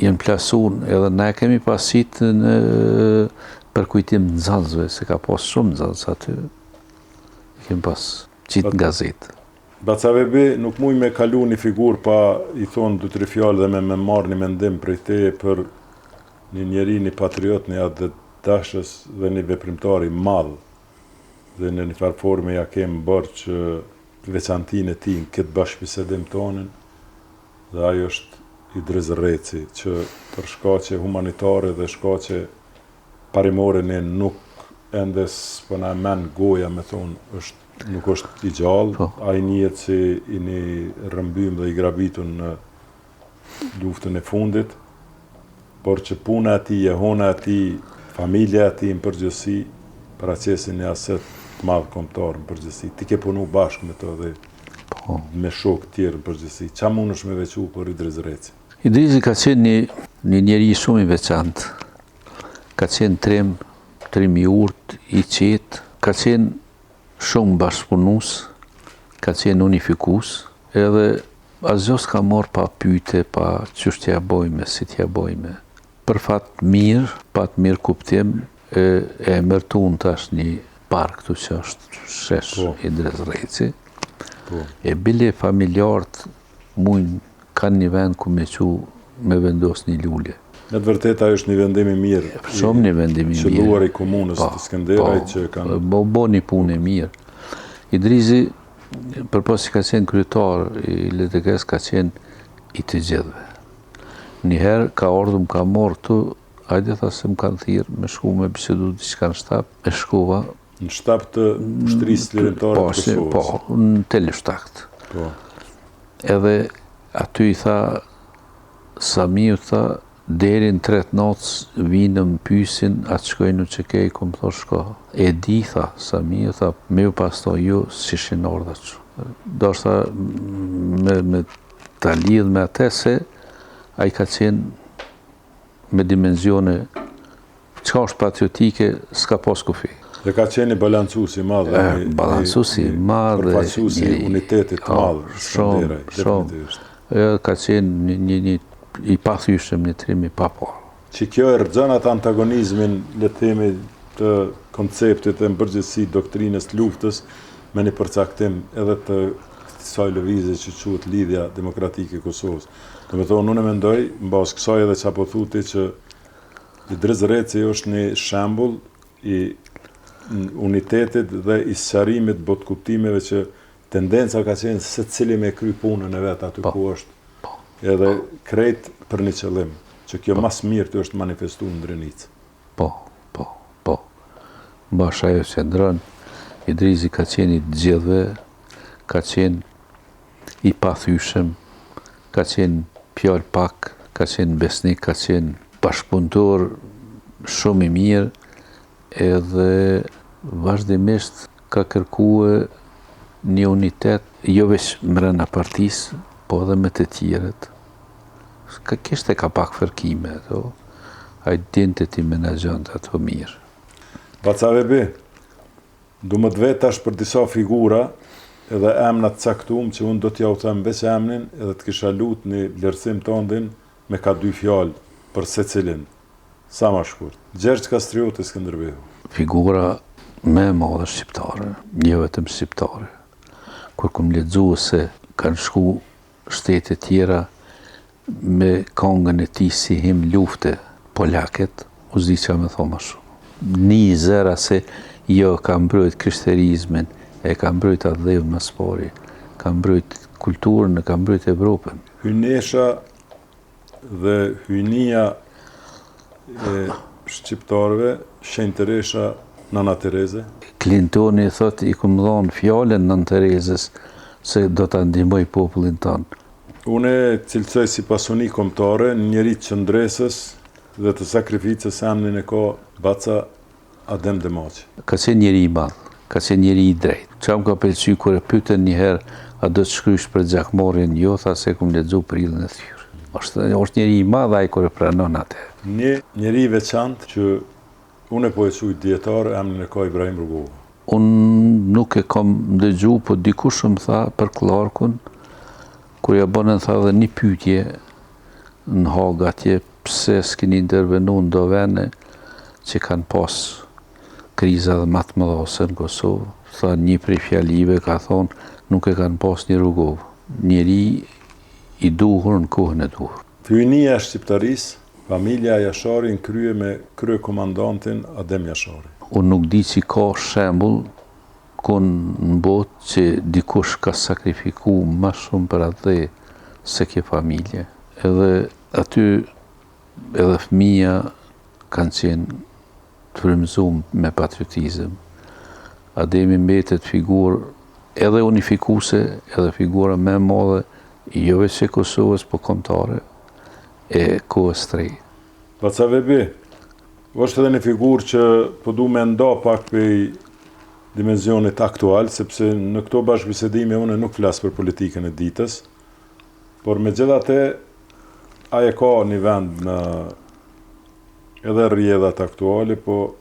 janë plasun, edhe ne kemi pas qitë në përkujtim nxënësve, se ka pas shumë nxënës aty, kemi pas qitë në gazetë. Baca Vebi, nuk muj me kalu një figurë pa i thonë dy tri fjalë dhe me me marrë një mendim prej teje për një njeri, një patriot, një atdhedashës dhe një veprimtar i madh dhe në një farë forme ja kem borxh veçantinë e tij në këtë bashkëbisedim tonin dhe ai është Idriz Rreci, që për shkaqe humanitare dhe shkaqe parimore ne nuk ende s'po na e men goja me thonë është nuk është i gjallë, po. ai njihet si i një rrëmbym dhe i grabitun në luftën e fundit, por që puna e tij, jehona e tij, familja e tij në përgjithësi paraqesin një aset të madh kombëtar në përgjithësi. Ti ke punu bashkë me të dhe po. me shokë tjerë në përgjithësi. Ça mundesh me veçu për Idriz Rrecin? Idrizi ka qenë një, një njeri shumë i veçantë. Ka qenë trim, trim i urtë, i qetë, ka qenë shumë bashkëpunus, ka qenë unifikus, edhe asgjë s'ka marrë pa pyte, pa qysh t'ja bojme, si t'ja bojme. Për fat mirë, pat mirëkuptim, e, e emërtun tash një park këtu që është shesh po. Idriz Rreci. Po. E bile familjarët mujnë kanë një vend ku me çu me vendos një lule. Në të vërtetë ajo është një vendim i mirë. Shumë një vendim i mirë. Qëlluar i komunës po, të Skenderajt po, që kanë bo, bo një punë e mirë. Idrizi përpos që ka qenë kryetar i LDK-s ka qenë i të gjithëve. Një herë ka ardhur më ka marrë këtu, hajde tha se më kanë thirrë me shku me bisedu diçka në shtab, e shkova, Në shtab të Ushtrisë Çlirimtare po, të Kosovës. Po, në Telushtak. Po. Edhe aty i tha Samiu tha deri në tre të natës vinë më pysin a të shkoj në UÇK i kom thonë shko. E di tha Samiu tha me ju pas thonë ju s'ishin ardhë që. Doshta me, me ta lidh me atë se ai ka qenë me dimenzione Çka është patriotike, s'ka pas kufi. Dhe ka qenë një balancues i madh dhe një balancues i madh dhe përfaqësues i unitetit të madh shumë, shumë. Edhe ka qenë një, një, një i pathyeshëm, një trim i paparë. Që kjo e rrëzon atë antagonizmin, le të themi, të konceptit e në përgjithësi doktrinës të luftës me një përcaktim edhe të kësaj lëvizje që quhet Lidhja Demokratike e Kosovës. Domethonë, unë mendoj, në bazë kësaj edhe ça po thu ti që Idriz Rreci është një shembull i unitetit dhe i sqarimit botëkuptimeve që tendenca ka qenë secili me kry punën e vet aty po. ku është. Po. Edhe krejt për një qëllim, që kjo po. ma s'mirti është manifestu në Drenicë. Po, po, po. Bash ajo qëndron, Idrizi ka qenë i të gjithëve, ka qenë i pathyshëm, ka qenë fjalë pak, ka qenë besnik, ka qenë bashkëpunëtor shumë i mirë, edhe vazhdimisht ka kërkue një unitet jo veç mrena partisë, po edhe me të tjerët. Ka kishte ka pak fërkime ato, ai dinte t'i menaxhonte ato mirë. Baca Vebi, du me të vet tash për disa figura edhe emna të caktum që unë do t'jau them veç emnin edhe të kisha lut një vlerësim tondin me ka dy fjalë për secilin. Sa ma shkurt. Gjergj Kastrioti Skënderbeu. Figura më e madhe shqiptare, jo vetëm shqiptare. Kur kom lexu se kanë shku shtete tjera me kongën e tij si himn lufte, polakët, u s'di ça me thonë ma shumë. Një zëra se jo ka mbrojt krishterizmin, e ka mbrojt atdheun ma s'pari, ka mbrojt kulturën e ka mbrojt Evropën. Hyjnesha Dhe hyjnia e shqiptarëve, shenjtëresha Nana Tereze? Clintoni thotë i kom dhonë fjalën Nënë Terezës se do ta ndihmoj popullin tonë. Unë e cilësoj si pasuni kombëtare, një njeri të qëndresës dhe të sakrificës emnin e ka Baca Adem Demaçi. Ka qenë njeri i madh, ka qenë njeri i drejtë. Çka më ka pëlqy kur e pyetën një herë a do të shkrysh për gjakmarrjen, jo tha se e kom lexu Prillin e thyer. Është është njeri i madh ai kur e pranon atë. Një njeri i veçantë që unë po e quaj dijetar, emrin e ka Ibrahim Rugova. Unë nuk e kam dëgju, po dikush më tha për Clarkun, kur ja bënën tha edhe një pyetje në Hagë atje, pse s'keni intervenu në do vene që kanë pas kriza edhe ma të mëdha se në Kosovë, tha një prej fjalive ka thonë nuk e kanë pas një Rugovë, njeri i duhur në kohën e duhur. Hyjnia e shqiptarisë, familja Jashari në krye me kryekomandantin Adem Jashari. Unë nuk di që ka shembull kun në botë që dikush ka sakrifiku ma shumë për atdhe se kjo familje. Edhe aty edhe fëmija kanë qenë të frymëzum me patriotizëm. Ademi mbetet figurë edhe unifikuse, edhe figura më e madhe, jo veç e Kosovës, po kombëtare, e kohës të re. Baca Vebi, është edhe një figurë që po du me nda pak prej dimenzionit aktual, sepse në këto bashkëbisedime unë nuk flas për politikën e ditës, por megjithatë ai e ka një vend në edhe rrjedhat aktuale, po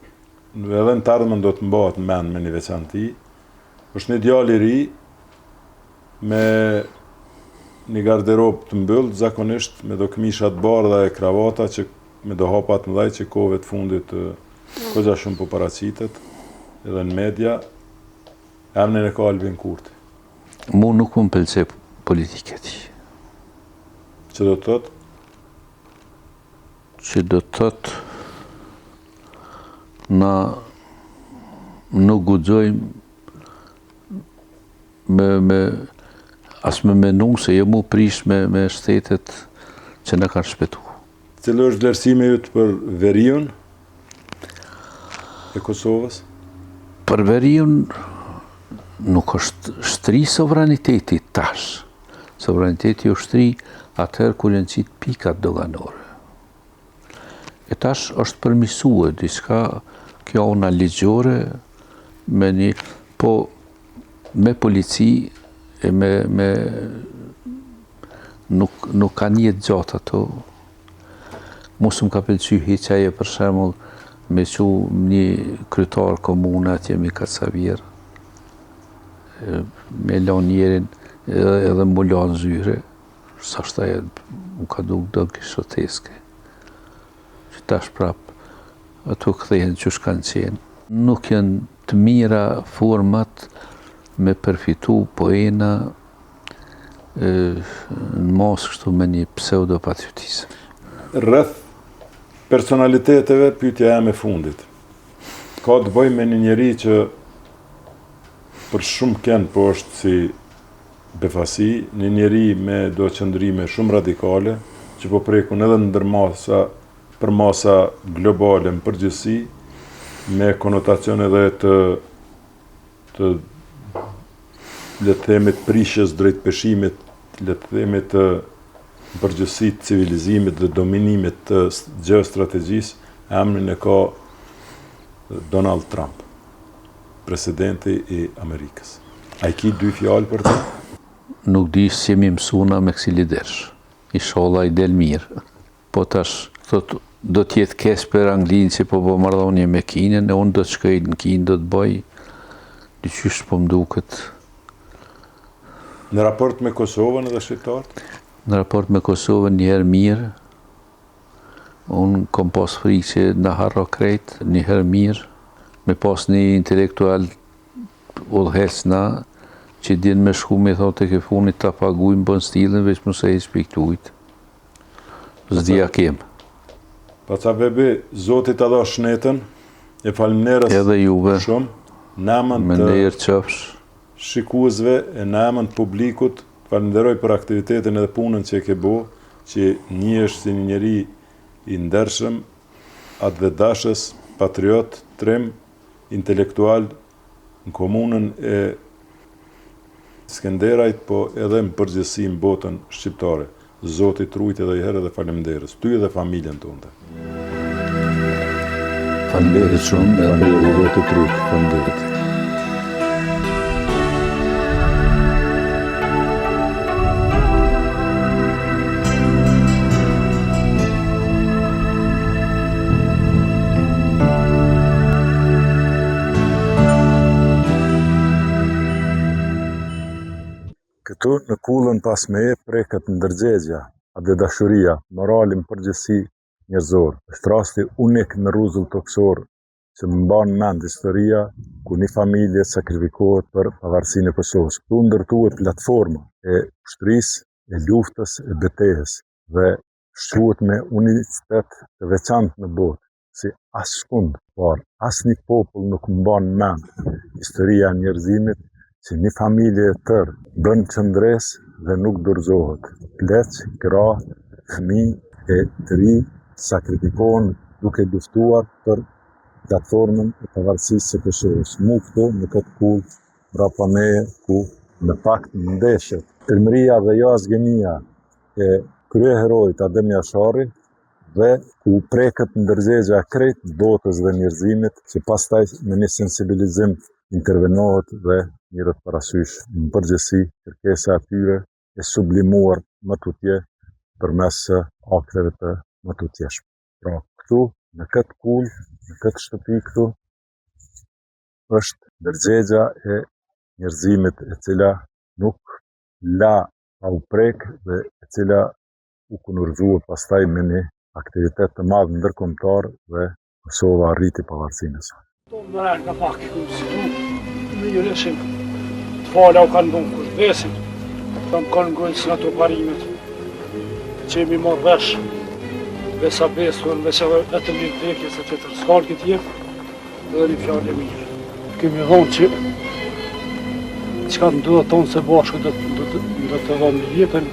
edhe në të ardhmen do të mbahet në mend me një veçanti. Është një djalë i ri me një garderobë të mbylltë, zakonisht me do këmisha të bardha e kravata që me do hapa të mëdhaj që kohëve të fundit kogja shumë po paraqitet edhe në media. Emrin e ka Albin Kurti. Mu nuk më pëlqe politika e tij. Që do të thotë? Që do të thotë na nuk guxojmë me, me as me menu se jo mu prish me, me shtetet që na kanë shpëtu. Cili është vlerësimi yt për veriun e Kosovës? Për veriun nuk është shtri sovraniteti tash. Sovraniteti u shtri atëherë kur janë qitë pikat doganore. E tash është përmisue diçka kjo ona ligjore me një, po me polici e me, me nuk, nuk kanë jetë gjatë ato. Mu s'më ka pëlqy hiç ajo për shembull me çu një kryetar komune atje me kacavjerr me lanë njerin edhe, edhe mu la në zyre, sa është ajo, m'u ka duk donkishoteske. Që tash prap, ato kthehen qysh kanë qenë. Nuk janë të mira format me përfitu poena në masë kështu me një pseudopatriotizëm. Rreth personaliteteve, pyetja jeme e fundit. Ka të bëjë me një njeri që për shumë kënd po është si. Befasi, një njeri me do qëndrime shumë radikale, që po prekun edhe ndër masa, përmasa globale në përgjithësi, me konotacion edhe të, të le të themi të prishjes drejtpeshimit, le të themi të në përgjithësi të civilizimit dhe dominimit të gjeostrategjisë, emrin e ka Donald Trump, presidenti i Amerikës. A i ki dy fjalë për të? Nuk di si jemi mësu na me kësi lidersh. Ishalla i del mirë. Po tash, thot, do të jetë keq për Anglinë që po bë marrëdhënie me Kinën, e unë do të shkoj në Kinë, do të bëj diqysh po më duket. Në raport me Kosovën edhe shqiptarët? Në raport me Kosovën njëherë mirë, unë kom pas frikë që na harro krejt, njëherë mirë, me pas një intelektual udhëheqës na, që din me shku me thonë tek e funit ta pagujmë bondsteel-in, veç mos e heq prej këtujt. S'di a kem. Baca Vebi, Zoti ta dhashtë shnetën, e faleminderit Edhe juve. shumë, në emën Me të nder qofsh. shikuesve e në emën të publikut, të falënderoj për aktivitetin edhe punën që e ke bo, që njihesh si një njeri i ndershëm, atdhedashës, patriot, trim, intelektual në komunën e Skenderajt po edhe në përgjithësi në botën shqiptare. Zoti të rujt edhe një herë edhe faleminderit ty dhe familjen tënde. Faleminderit shumë edhe juve. Zoti të rujt. Faleminderit. Këtu në kullën pas meje preket ndërgjegja, atdhedashuria, morali në përgjithësi njerëzor. Është rasti unik në rruzull tokësor që mban mend historia ku një familje sakrifikohet për pavarësinë e Kosovës. Këtu ndërtohet platforma e ushtrisë, e luftës, e betejës dhe shquhet me unicitet të veçantë në botë, si askund parë, asnjë popull nuk mban mend historia e njerëzimit që një familje e tërë bën qëndresë dhe nuk dorëzohet. Pleq, gra, fëmijë e të ri sakrifikohen duke luftuar për platformën e pavarësisë së Kosovës. Mu këtu në këtë kullë mbrapa meje ku në fakt ndeshet trimëria dhe jo azgenia e kryeheroit Adem Jashari dhe ku preket ndërgjegja e krejt botës dhe njerëzimit që pastaj me një sensibilizim intervenohet dhe mirret parasysh në përgjithësi kërkesa e tyre e sublimuar më tutje përmes akteve të mëtutjeshme. Pra këtu, në këtë kullë, në këtë shtëpi këtu, është ndërgjegja e njerëzimit e cila nuk la pa u prek dhe e cila u kurorëzua pastaj me një aktivitet të madh ndërkombëtar dhe Kosova arriti pavarësinë e saj. To më rënë nga pak, si tu, mirë ishim, të fala u kanë dhunë kush besim, të më kanë ngojnë së ato parimet, që jemi marrë vesh, besa besën, veç edhe vetëm një vdekje se tjetër s'ka në këtë jetë, Edhe një fjalë e mirë. Kemi dhonë që çka të ndodhë tonë së bashku do, do, do, do të dhonë jetën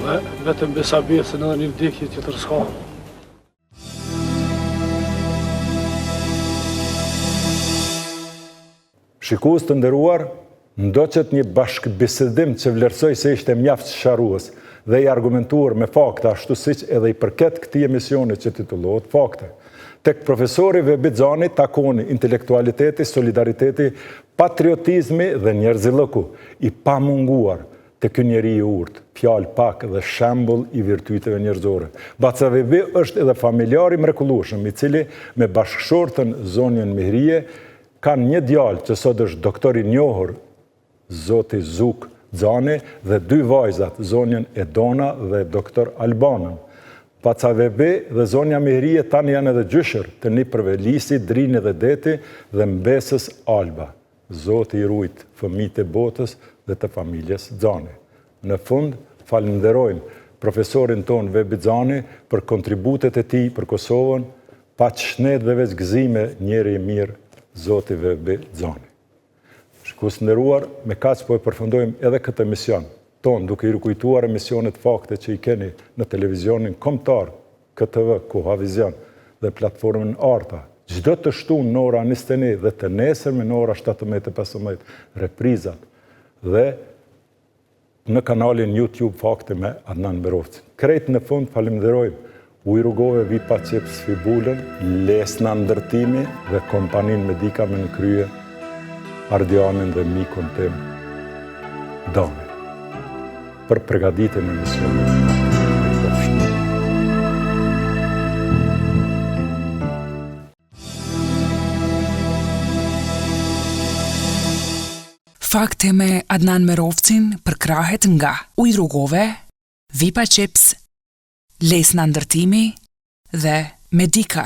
dhe vetëm besa besën edhe një vdekje tjetër s'ka. Shikues të nderuar, ndoqët një bashkëbisedim që vlerësoj se ishte mjaft sqarues dhe i argumentuar me fakte, ashtu siç edhe i përket këtij emisioni që titullohet Fakte. Tek profesori Vebi Xani takoni intelektualiteti, solidariteti, patriotizmi dhe njerëzillëku, i pamunguar te ky njeri i urtë, fjalë pak dhe shembull i virtyteve njerëzore. Baca Vebi është edhe familjar i mrekullueshëm, i cili me bashkëshorten zonjën Mihrije Kanë një djalë që sot është doktor i njohur, zoti Zuk Xani dhe dy vajzat, zonjën Edona dhe doktor Albanën. Baca Vebi dhe zonja Mihrije tani janë edhe gjyshër të nipërve Lisi, Drini dhe Deti dhe mbesës Alba. Zoti i rujt fëmijët e botës dhe të familjes Xani. Në fund, falënderojmë profesorin tonë Vebi Xani për kontributet e tij për Kosovën, paç shnet dhe veç gëzime njeri i mirë, zoti Vebi Xani. Shikues të nderuar, me kaq po e përfundojmë edhe këtë emision tonë, duke ju rikujtuar emisionet Fakte që i keni në televizionin kombëtar KTV Kohavision dhe platformën Arta, çdo të shtunë në ora 21 dhe të nesërme në ora 17:15 reprizat dhe në kanalin YouTube Fakte me Adnan Merovcin. Krejt në fund falënderojmë Ujë Rugove, Vipa Chips, Fibulën, Lesna Ndërtimi dhe kompaninë Medika me në krye Ardianin dhe mikun tim Dami për përgatitjen e emisionit. Mirupafshim. Fakte me Adnan Merovcin përkrahet nga Ujë Rugove, Vipa Chips, Lesna Ndërtimi dhe Medika.